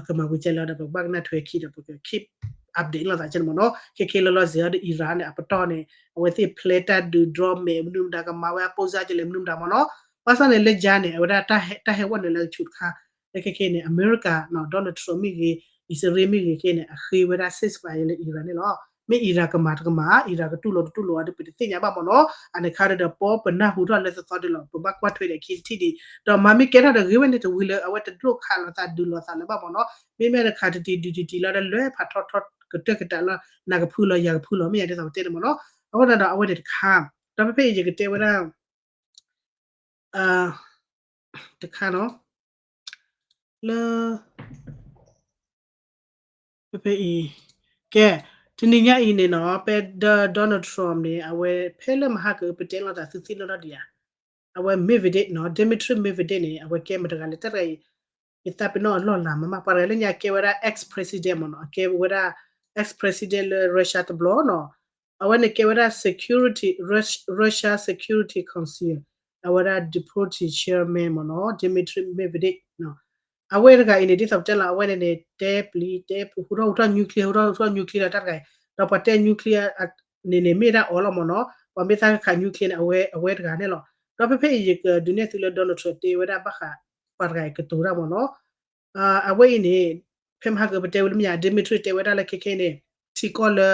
ကမၤဝံၤကလဲၣ်ဒီး ပကဘၣ်ကနၣ်ထွဲခံဒီး ပက keep update လိာ်သးကဲန့ၣ်မ့ၢ်နီၤ, ခဲခဲလၢာ်လီၤစ့ၢ်အီၤဒီး Iran န့ၣ် အပတီၢ်န့ၣ် အဝဲသ့ၣ်ဖျဲးတၢ်ဒုး drone မဲာ်မနုၤမတၤ ကမၤဝဲအပိၢ်စၢ်ကလဲၣ်မနုၤမတၤမ့ၢ်နီၤ, ဘၣ်ဆၣ်န့ၣ်လၢယါန့ၣ် အဝဲဒၣ်တၢ်ဟဲဝဲနုာ်လၢအဆူၣ်တခါ, လၢခဲခဲန့ၣ် အမဲရကၤ Donald Trump မ့ၢ်ဂ့ၤ အံၣ်စရ့လးမ့ၢ်ဂ့ၤခဲန့ၣ် အဃ့ဝဲဒၣ် ceasefire လၢ Iran န့ၣ်လီၤ. မ့ၢ် Iran ကမၤတကမၤ Iran ကတူၢ်လိာ်တတူၢ်လိာ်အီၤဒီး ပတသ့ၣ်ညါဘၣ်မ့ၢ်နီၤ, အန့ၣ်ခါဒီး ပီပနၢ်ဟူထီၣ်လၢသသီဒုလီၤ ပဘၣ်ကွၢ်ထွဲဒီးခံထံၣ်ဒံး, ဒီးမၤမ့ၢ်ကဲထီၣ်ဒီးဂ့ၤဝဲန့ၣ်တဝံၤလၢ အဝဲတဒိၣ်ခးလိာ်သးဒုးလိာ်သးလၢၤဘၣ်မ့ၢ်နီၤ, မ့မ့ၢ်တခးတတံၤဒုးတတံၤလီၤဒီး လဲၤဖးထီထီကတၢၢ်ကတၢၢ်လီၤ နကဖုလီၤယၤကဖုလီၤ မ့ၢ်ယၤဒ်သိးပတဲန့ၣ်မ့ၢ်နီၤ, အဃိသတးဒီး အဝဲန့ၣ်တခါ, ဒီးဖဲဖဲအံၤယကတဲဝဲဒၣ် တခါနီၤ, လၢ ဖဲဖဲအံၤ, ကဲ, တနံၤညါအံၤန့ၣ်နီၤ ဖဲ Donald Trump န့ၣ် အဝဲဖဲလၢမဟါကပတဲလိာ်သးသုသ့ၣ်နီၣ်ထီၣ်ဒံးဧါ, အဝဲ Medvedev နီၤ Dmitry Medvedev န့ၣ် အဝဲကဲမတၤတဂၤလဲၣ် တၢ်တဂၤအံၤ ယသးပ့ၤနီၣ်အလီၢ်လၤမးမး ပှၤတဂၤလၢညါကဲဝဲဒၣ် ex president မ့ၢ်နီၤ အကဲဝဲဒၣ် ex president လၢ Russia တဘျီနီၤ အဝဲန့ၣ်ကဲဝဲဒၣ် security Russia security council အဝဲဒၣ် deputy chairman မ့ၢ်နီၤ Dmitry Medvedev အဝဲတဂၤအံၤန့ၣ် ဒ်သိးပတဲလီၤ အဝဲန့ၣ်န့ၣ် တဲပျံၤတဲဖုး ဟူထီၣ်ဟူထီၣ် nuclear ဟူထီၣ်ဟူထီၣ် nuclear လီၤတၢ်တဂၤအံၤ ဒီးပှၤတဲ nuclear န့ၣ်န့ၣ် မ့ၢ်ဒၣ်အီၤလီၤမ့ၢ်နီၤ ပှၤမ့ၢ်သးခး nuclear န့ၣ် အဝဲအဝဲတဂၤန့ၣ်လီၤ ဒီးဖဲဖဲအံၤယကဒုးနဲၣ်သုလၢ Donald Trump တဲဝဲဒၣ်ဘၣ်ဃး ပှၤတဂၤအံၤကတိၤတၢ်မ့ၢ်နီၤ အဝဲအံၤန့ၣ် ဖဲမဟါကပတဲဝဲလၢမ့ၢ်ဧါ Dmitry တဲဝဲဒၣ်လၢခဲခဲအံၤန့ၣ် ထံကီၢ်လၢ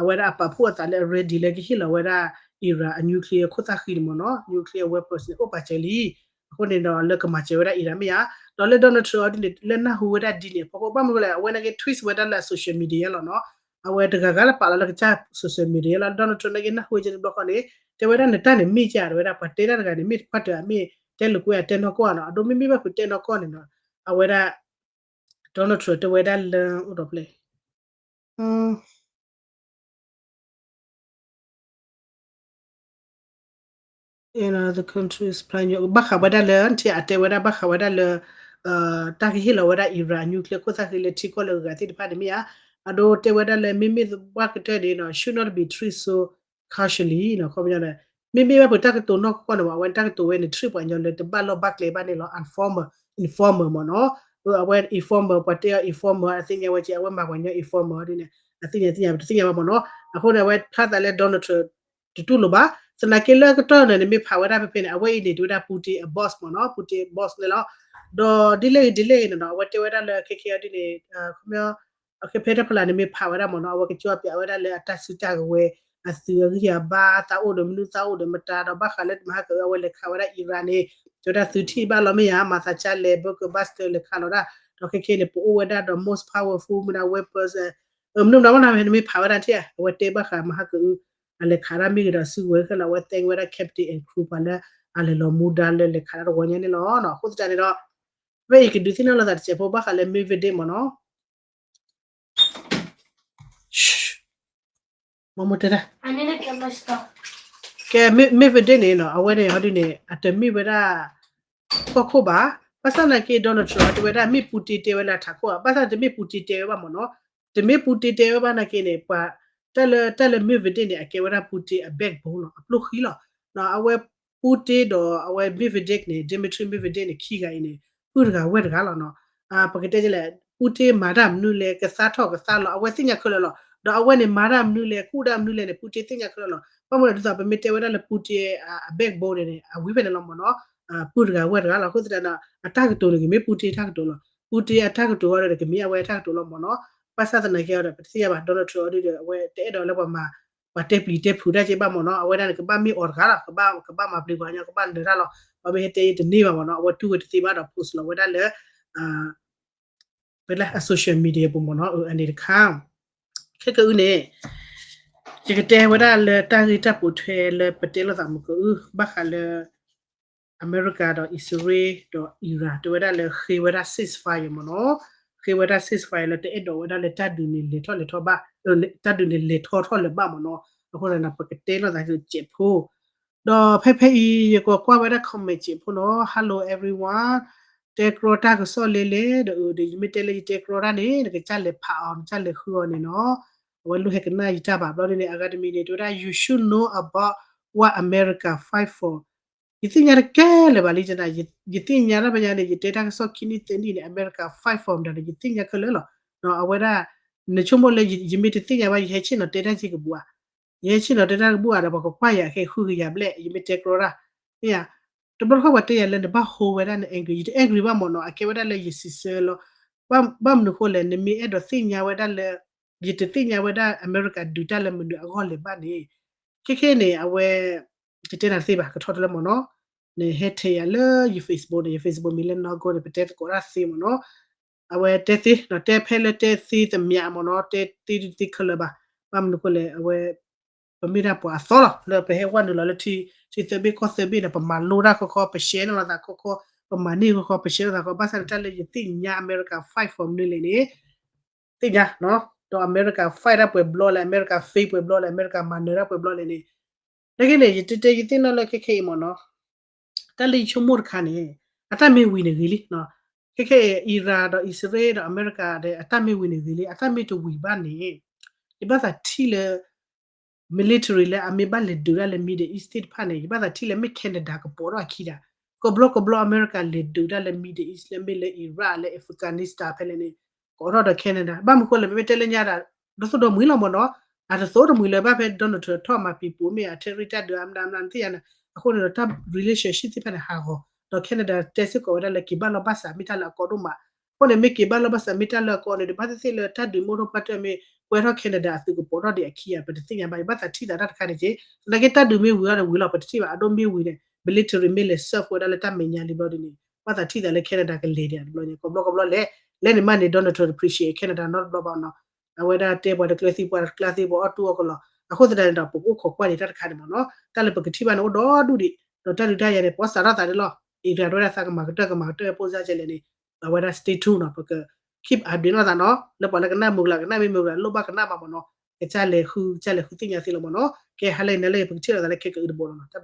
အဝဲဒၣ်အပာ်ဖှိၣ်အသးလၢအ ready လၢကဟ့ၣ်လီၤဝဲဒၣ် Iran အ nuclear ခိၣ်သၣ်ဃံန့ၣ်မ့ၢ်နီၤ nuclear weapons န့ၣ် အိၣ်ပာ်စၢၤလံ အဃိန့ၣ်ဒီးလၢကမၤစၢၤဝဲဒၣ် Iran မ့ၢ်ဧါ ဒီးလၢ Donald Trump အီၤဒ်န့ၣ် လၢနၢ်ဟူဝဲဒၣ်ဒ်န့ၣ်အဖီခိၣ် ဘၣ်မနုၤလဲၣ် အဝဲနာ်က့ tweet ဝဲဒၣ်လၢအ social media လီၤနီၤ အဝဲတဂၤဂၤလၢပာ်လီၤလၢကစၢ် social media လီၤ Donald Trump နာ်က့နၢ်ဟူဝဲဒ်န့ၣ်တဘျီဃီန့ၣ် တဲဝဲဒၣ်နတၢ်န့ၣ်မ့ၢ်ကဲ တဲဝဲဒၣ် ပှၤတဲတၢ်တဂၤန့ၣ် မ့ၢ်တခွါတဂၤမ့ၢ် တဲလိာ်ကွဲအတဲနီၢ်ကီၢ်နီၤ အဒိမ့မ့ၢ်ဘၣ်ဖုးတဲနီၢ်ကီၢ်န့ၣ်နီၤ အဝဲဒၣ် Donald Trump တဲဝဲဒၣ်လၢ အိၣ်ဒီးဖျဲၣ် in other countries ဘၣ်ဃးဝဲဒၣ်လၢ ထံအတဲဝဲဒၣ် ဘၣ်ဃးဝဲဒၣ်လၢ တၢ်ကဟ့ၣ်လီၤဝဲဒၣ် Iran အ nuclear ခိၣ်သၣ်ဃံလၢထံကီၢ်လၢအဂၤသ့ၣ်တဖၣ်န့ၣ်မ့ၢ်ဧါ, အဒိတဲဝဲဒၣ်လၢ မ့မ့ၢ်ဘၣ်ကတၢၢ်န့ၣ် should not be treated so casually နီၤ ခီပညီန့ၣ် မ့မ့ၢ်ဘၣ်ဖုးတၢ်ကတိၤနီၢ်ကီၢ်န့ၣ် အဝဲတၢ်ကတိၤဝဲန့ၣ် treat ပှၤကညီလၢတဘၣ်လီၢ်ဘၣ်ကျဲဘၣ်န့ၣ်လီၤ informal informal မ့ၢ်နီၤ, အဝဲ informal ပှၤတဲအီၤ informal အသ့ၣ်ညါဝဲက့ အဝဲမၤပှၤကညီ informal ဒ်န့ၣ် အသ့ၣ်ညါသ့ၣ်ညါ ပတသ့ၣ်ညါဘၣ်မ့ၢ်နီၤ, အဃိန့ၣ် အဝဲဖျါသးလၢ Donald Trump တတူၢ်လိာ်ဘၣ်, သနာ်က့လၢကတီၢ်န့ၣ် နမ့ၢ်ဖးဝဲဒၣ်ဖဲဖဲန့ၣ် အဝဲအံၤန့ၣ် တဲဝဲဒၣ် Putin အ boss မ့ၢ်နီၤ, Putin boss န့ၣ်လီၤ, ဒီးဒ်လဲၣ်ဂ့ၤဒ်လဲၣ်ဂ့ၤန့ၣ်နီၤ အဝဲတဲဝဲဒၣ်လၢခဲခဲအံၤဒ်န့ၣ် ခီပညီ အခဲဖဲတၢ်ဖီလာ်န့ၣ်မ့ၢ်ဖးဝဲဒၣ်မ့ၢ်နီၤ အဝဲကကၠီပၠးဝဲဒၣ်လၢအတၢ်စုတၢ်ကဝဲၤ အသုးအဂံၢ်အဘါ သးအိၣ်ဒီးမနုၤသးအိၣ်ဒီးမတၤဒီး ဘၣ်ဃးလၢမဟါကအု အဝဲလဲၤခးဝဲဒၣ် Iran န့ၣ် တဲဝဲဒၣ်သုထံၣ်ဘၣ်လီၤမ့ၢ်ဧါ မၤသးကၢ်လဲၤ bunker buster လဲၤခးလီၤဒၣ် ဒီးခဲခဲန့ၣ် ပအိၣ်ဝဲဒၣ်ဒီး most powerful မ့ၢ်ဒၣ် weapons မနုၤမတၤမနုၤဖဲန့ၣ်မ့ၢ်ဖးဝဲဒၣ်ထံၣ် အဝဲတဲဘၣ်ဃးမဟါကအု အလဲၤခးဒၣ်မ့ၢ်ဂ့ၤဒီးစုကဝဲၤခဲလၢာ် အဝဲ thank ဝဲဒၣ် captain and crew ပှၤလၢအလဲၤလီၤမူဒါလၢလဲၤခးဒၣ်တဝီညါန့ၣ်လီၤ. အဃိသတးန့ၣ်ဒီး ဖဲအံၤကဒုးသ့ၣ်နီၣ်လိာ်သးတစဲးဖိ ဘၣ်ဃးလၢ Medvedev မ့ၢ်နီၤ မ့ၢ်တဲဒၣ် ကဲ Medvedev န့ၣ်နီၤ အဝဲန့ၣ်ဟီဒ်န့ၣ် အတမ့ၢ်ဝဲဒၣ် ကီၢ်ခိၣ်ဘၣ်, ဘၣ်ဆၣ်သနာ်က့ Donald Trump တဲဝဲဒၣ် မ့ၢ် Putin တဲဝဲလၢအထးခိၣ်ဧါ, ဘၣ်ဆၣ်တမ့ၢ် Putin တဲဝဲဘၣ်မ့ၢ်နီၤ, တမ့ၢ် Putin တဲဝဲဘၣ်နာ်က့န့ၣ် ပှၤ တၢ်လၢ တၢ်လၢ Medvedev န့ၣ် အကဲဝဲဒၣ် Putin အ backbone လီၤ, အပျိၢ်ဃံလီၤ. အဝဲ Putin ဒီးအဝဲ Medvedev န့ၣ် Dmitry Medvedev န့ၣ် ခံဂၤအံၤန့ၣ် ပုၢ်တဂၤဝဲၢ်တဂၤလီၤနီၤ. ပကတဲလဲၣ် Putin မၤတၢ်မနုၤလဲၣ် ကသါထီၣ်ကသါလီၤ အဝဲသ့ၣ်ညါခဲလၢာ်လီၤ. ဒီးအဝဲန့ၣ် မၤတၢ်မနုၤလဲၣ် ကူၣ်တၢ်မနုၤလဲၣ်န့ၣ် Putin သ့ၣ်ညါခဲလၢာ်လီၤ. ဘၣ်မနုၤဒ်သိး ပမ့ၢ်တဲဝဲဒၣ်လၢ Putin အ backbone န့ၣ်န့ၣ် အဝံၤဖဲန့ၣ်လီၤမ့ၢ်နီၤ. ပုၢ်တဂၤဝဲၢ်တဂၤလီၤ. အဃိသတးဒီး အတၢ်ကတိၤန့ၣ် ကမ့ၢ် Putin တၢ်ကတိၤလီၤ. Putin အတၢ်ကတိၤအီၤဒီး ကမ့ၢ်အဝဲတၢ်ကတိၤလီၤမ့ၢ်နီၤ. ဘၣ်ဆၣ်သနာ်က့အီၤဒီး ပတသ့ၣ်ညါဘၣ် Donald Trump အီၤဒ်ဒီး အဝဲတအဲၣ်ဒိးလၢပှၤမၤ ပှၤတဲပျံၤတဲဖုးတၢ်က့ဘၣ်မ့ၢ်နီၤ. အဝဲဒၣ်န့ၣ် ကဘၣ်မ့ၢ်အီၤတဂၤလီၤ. ကဘၣ် ကဘၣ်မၤပျံၤပှၤကညီ ကဘၣ်နၢၤတၢ်လီၤ. ပှၤမ့ၢ်ဟဲတဲယတန့ၢ်ဘၣ်မ့ၢ်နီၤ. အဝဲတူၢ်ဝဲတသ့ဘၣ်ဒီး post လီၤဝဲဒၣ်လၢ ပလၢအ social media ပူၤမ့ၢ်နီၤ အန့ၣ်တခါ ခဲကအုန့ၣ် ယကတဲဝဲဒၣ်လၢတၢ်ဂ့ၢ်တၢ်ပိာ်ထွဲလၢပတဲလိာ်သးမုၢ်ကအု ဘၣ်ဃးလၢ အမဲရကၤဒီးအံၣ်စရ့လးဒီး Iran တဲဝဲဒၣ်လၢဃ့ဝဲဒၣ် ceasefire မ့ၢ်နီၤ, ဃ့ဝဲဒၣ် ceasefire လၢတအဲၣ်ဒိးဝဲဒၣ်လၢတၢ်ဒုးန့ၣ်လဲၤထီၣ်လဲၤထီဘၣ်, တၢ်ဒုးန့ၣ်လဲၤထီၣ်ထီၣ်လၢၤဘၣ်မ့ၢ်နီၤ, အဃိသတးန့ၣ် ပကတဲလိာ်သးကစဲးဖိ ဒီးဖဲဖဲအံၤ ယကကွၢ်ဝဲဒၣ် comment စဲးဖိနီၤ, Hello everyone, တဲကြီတၢ်ကစီၣ်လဲလဲၣ်ဒီး ဒီးယမ့ၢ်တဲလၢယတဲကြီတၢ်န့ၣ် နကစၢ်လဲၤဖးအီၤ နကစၢ်လဲၤဃုအီၤန့ၣ်နီၤ, အဝဲလိၣ်ဟဲကနၣ်ယတၢ်ဘၣ်ဘျီန့ၣ် အဂၤတမံၤန့ၣ် တဲဝဲဒၣ် you should know about what America fight for ယသ့ၣ်ညါတကဲလၢၤဘၣ်လံ, ယသ့ၣ်ညါတၢ်ဖဲညါန့ၣ် ယတဲတၢ်ကစီၣ်ခံနံၣ်သၢနံၣ်န့ၣ် America fight for မတၤန့ၣ် ယသ့ၣ်ညါခဲလၢာ်လီၤ. အဝဲဒၣ် နဆိကမိၣ်လၢယမ့ၢ်တသ့ၣ်ညါဘၣ် ယဟဲဆ့ၣ်နီၤတဲတၢ်က့ကဘူၣ်ဧါ, ယဟဲဆ့ၣ်နီၤတဲတၢ်ကဘူၣ်ဧါဒီး ပှၤကကွၢ်ယၤခဲဃုကယၤဘျဲၣ် ယမ့ၢ်တဲကြီတၢ်, မ့ၢ်ဧါ, တဘျီတခီၣ်ပှၤတဲယၤလၢနဘၣ်ဟိဝဲဒၣ်န angry, ယတ angry ဘၣ်မ့ၢ်နီၤ, အကဲဝဲဒၣ်လၢယစံးဆၢလီၤ, ဘၣ်မနုၤဃိလဲၣ် နမ့ၢ်အဲၣ်ဒိးသ့ၣ်ညါဝဲဒၣ်လၢ ယတသ့ၣ်ညါဝဲဒၣ် အမဲရကၤဒုးတၢ်လၢမနုၤအဂီၢ်လဲၣ်ဘၣ်န့ၣ်, ခဲခဲန့ၣ် အဝဲ ယတဲနၤတသ့ဘၣ် ကထီၣ်တလၢမ့ၢ်နီၤ, နဟဲထဲးယၤလၢယ Facebook န့ၣ် ယ Facebook မံၤလၢနီၢ်ကီၢ်န့ၣ် ပတဲသကိးတၢ်သ့မ့ၢ်နီၤ, အဝဲတဲသ့ တဲဖဲလၢတဲသ့သမံၤမ့ၢ်နီၤ, တဲသ့တသ့ခဲလၢာ်ဘၣ်, ဘၣ်မနုၤဃိလဲၣ် အဝဲ ပမ့ၢ်ဒၣ်ပှၤအသီလီၤ လၢပဟဲဝဲနုာ်လီၤလၢထံ ထံသၢဘ့ၣ်ကီၢ်သၢဘ့ၣ်န့ၣ် ပမၤလိတၢ်ခီခီ ပshareန့ၢ်လိာ်သးခီခီ, ပမၤန့ၢ်ခီခီ ပshareန့ၢ်သးခီ, ဘၣ်ဆၣ်န့ၣ်တၢ်လၢယသ့ၣ်ညါ America fight for မနုၤလဲၣ်န့ၣ် သ့ၣ်ညါ, ဒီး America fight တၢ်ပှဲၤဘျီလဲၣ်, America fail ပှဲၤဘျီလဲၣ်, America မၤနၢၤတၢ်ပှဲၤဘျီလဲၣ်န့ၣ်, နက့န့ၣ် ယတဲတဲယသ့ၣ်နီၣ်လၢခဲခဲအံၤမ့ၢ်နီၤ, တၢ်လၢယဆိကမိၣ်တခါန့ၣ် အတၢ်မ့ၢ်ဝံၤန့ၣ်ဂ့ၤလံ. ခဲခဲအံၤ Iran ဒီးအံၣ်စရ့လးဒီးအမဲရကၤဒီး အတၢ်မ့ၢ်ဝံၤန့ၣ်ဂ့ၤလံ. အတၢ်မ့ၢ်တဝံၤဘၣ်န့ၣ် ယဘၣ်သးထံၣ်လၢ military လၢအမ့ၢ်ဘၣ်လဲၤဒုးတၢ်လၢ Middle East သ့ၣ်တဖၣ်န့ၣ် ယဘၣ်သးထံၣ်လၢမ့ၢ် Canada ကပိာ်ထီၣ်အခံဒၣ်. ကဘျီကဘျီအမဲရကၤလဲၤဒုးတၢ်လၢ Middle East လၢမ့ၢ်လၢ Iraq လၢ Afghanistan ဖဲလဲၣ်န့ၣ် ကိးထီၣ်ဒီး Canada ဘၣ်မနုၤဃိလဲၣ် ပမ့ၢ်တဲလၢညါဒၣ် ဒီသိၣ်ဒီမှံၤလီၤမ့ၢ်နီၤ. အတသိၣ်တမှံၤလၢၤဘၣ်ဖဲ Donald Trump ထီၣ်မၤပံၤပူၤမ့ၢ် အ tariff တၢ်ဒုးအါမးအါမးနသ့ၣ်ညါန့ၣ် အဃိန့ၣ်ဒီးတၢ် relationship သ့ၣ်တဖၣ်န့ၣ် ဟးဂီၤ ဒီး Canada တဲစ့ၢ်ကီးဝဲဒၣ်လၢက့ၤဘၣ်လီၢ်ဘၣ်စးမ့ၢ်တၢ်လၢအကီဒိၣ်မး. အဃိန့ၣ် မ့ၢ်က့ၤဘၣ်လီၢ်ဘၣ်စးမ့ၢ်တၢ်လၢအကီန့ၣ်ဒီး ဘၣ်သ့ၣ်သ့ၣ်လၢတၢ်ဒုးမ့ၢ်အိၣ်ထီၣ်ပှၢ်တၢၢ်မ့ၢ် ကွဲထီၣ် Canada အသုးကပိာ်ထီၣ်ဒံးအခံဧါ ပတသ့ၣ်ညါဘၣ်. ယဘၣ်သးထံၣ်သးတၢ်တခါန့ၣ်က့ သနာ်က့တၢ်ဒုးမ့ၢ်ဝံၤအီၤဒီးဝံၤလီၤ ပတထံၣ်ဘၣ်. အဒိမ့ၢ်ဝံၤန့ၣ် military မ့ၢ်လဲၤ serve ဝဲဒၣ်လၢတၢ်မဲာ်ညါလံဘျီဒ်န့ၣ် ဘၣ်သးထံၣ်သးလၢ Canada ကလဲၤဒံးတဘျီန့ၣ် ကိးဘျီကဘျီလဲၣ် လဲၣ်န့ၣ်မးန့ၣ် Donald Trump တ appreciate Canada နီတဘျီဘၣ်နီၤ. အဝဲဒၣ်တဲပှၤတကျၢၤသံပှၤတကျၢၤသံ ပှၤအီၣ်တူၢ်အီၣ်ကလီၤ. အဃိသတးန့ၣ်ဒီး ပကအိၣ်ခိးကွၢ်ဒံးတၢ်တခါန့ၣ်မ့ၢ်နီၤ. တၢ်လၢပကထံၣ်ဘၣ်န့ၣ်အိၣ်ဒီဒူၣ်ဒံး ဒီးတၢ်ဒုးတၢ်ယၤန့ၣ် ပအီၣ်စးထီၣ်သးန့ၣ်လီၤ. Iran ဝဲဒၣ်သးကမၤကတၢၢ်ကမၤကတၢၢ် ပိၢ်စၢ်ကဲလဲၣ်န့ၣ် အဝဲဒၣ် stay tuned နီၤ. ပက keep update လိာ်သးနီၤ. လၢပှၤလၢကနၣ်မုာ်ကလးကနၣ် မ့ၢ်မုာ်ကလးလိၣ်ဘၣ်ကနၣ်ဘၣ်မ့ၢ်နီၤ. ကစၢ်လဲၤဃု ကစၢ်လဲၤဃုသ့ၣ်ညါသ့လီၤမ့ၢ်နီၤ. ကဲ ဟါလၢအံၤန့ၣ်လၢပကထံၣ်လိာ်သးလၢခဲကအုတဘိလီၤနီၤ.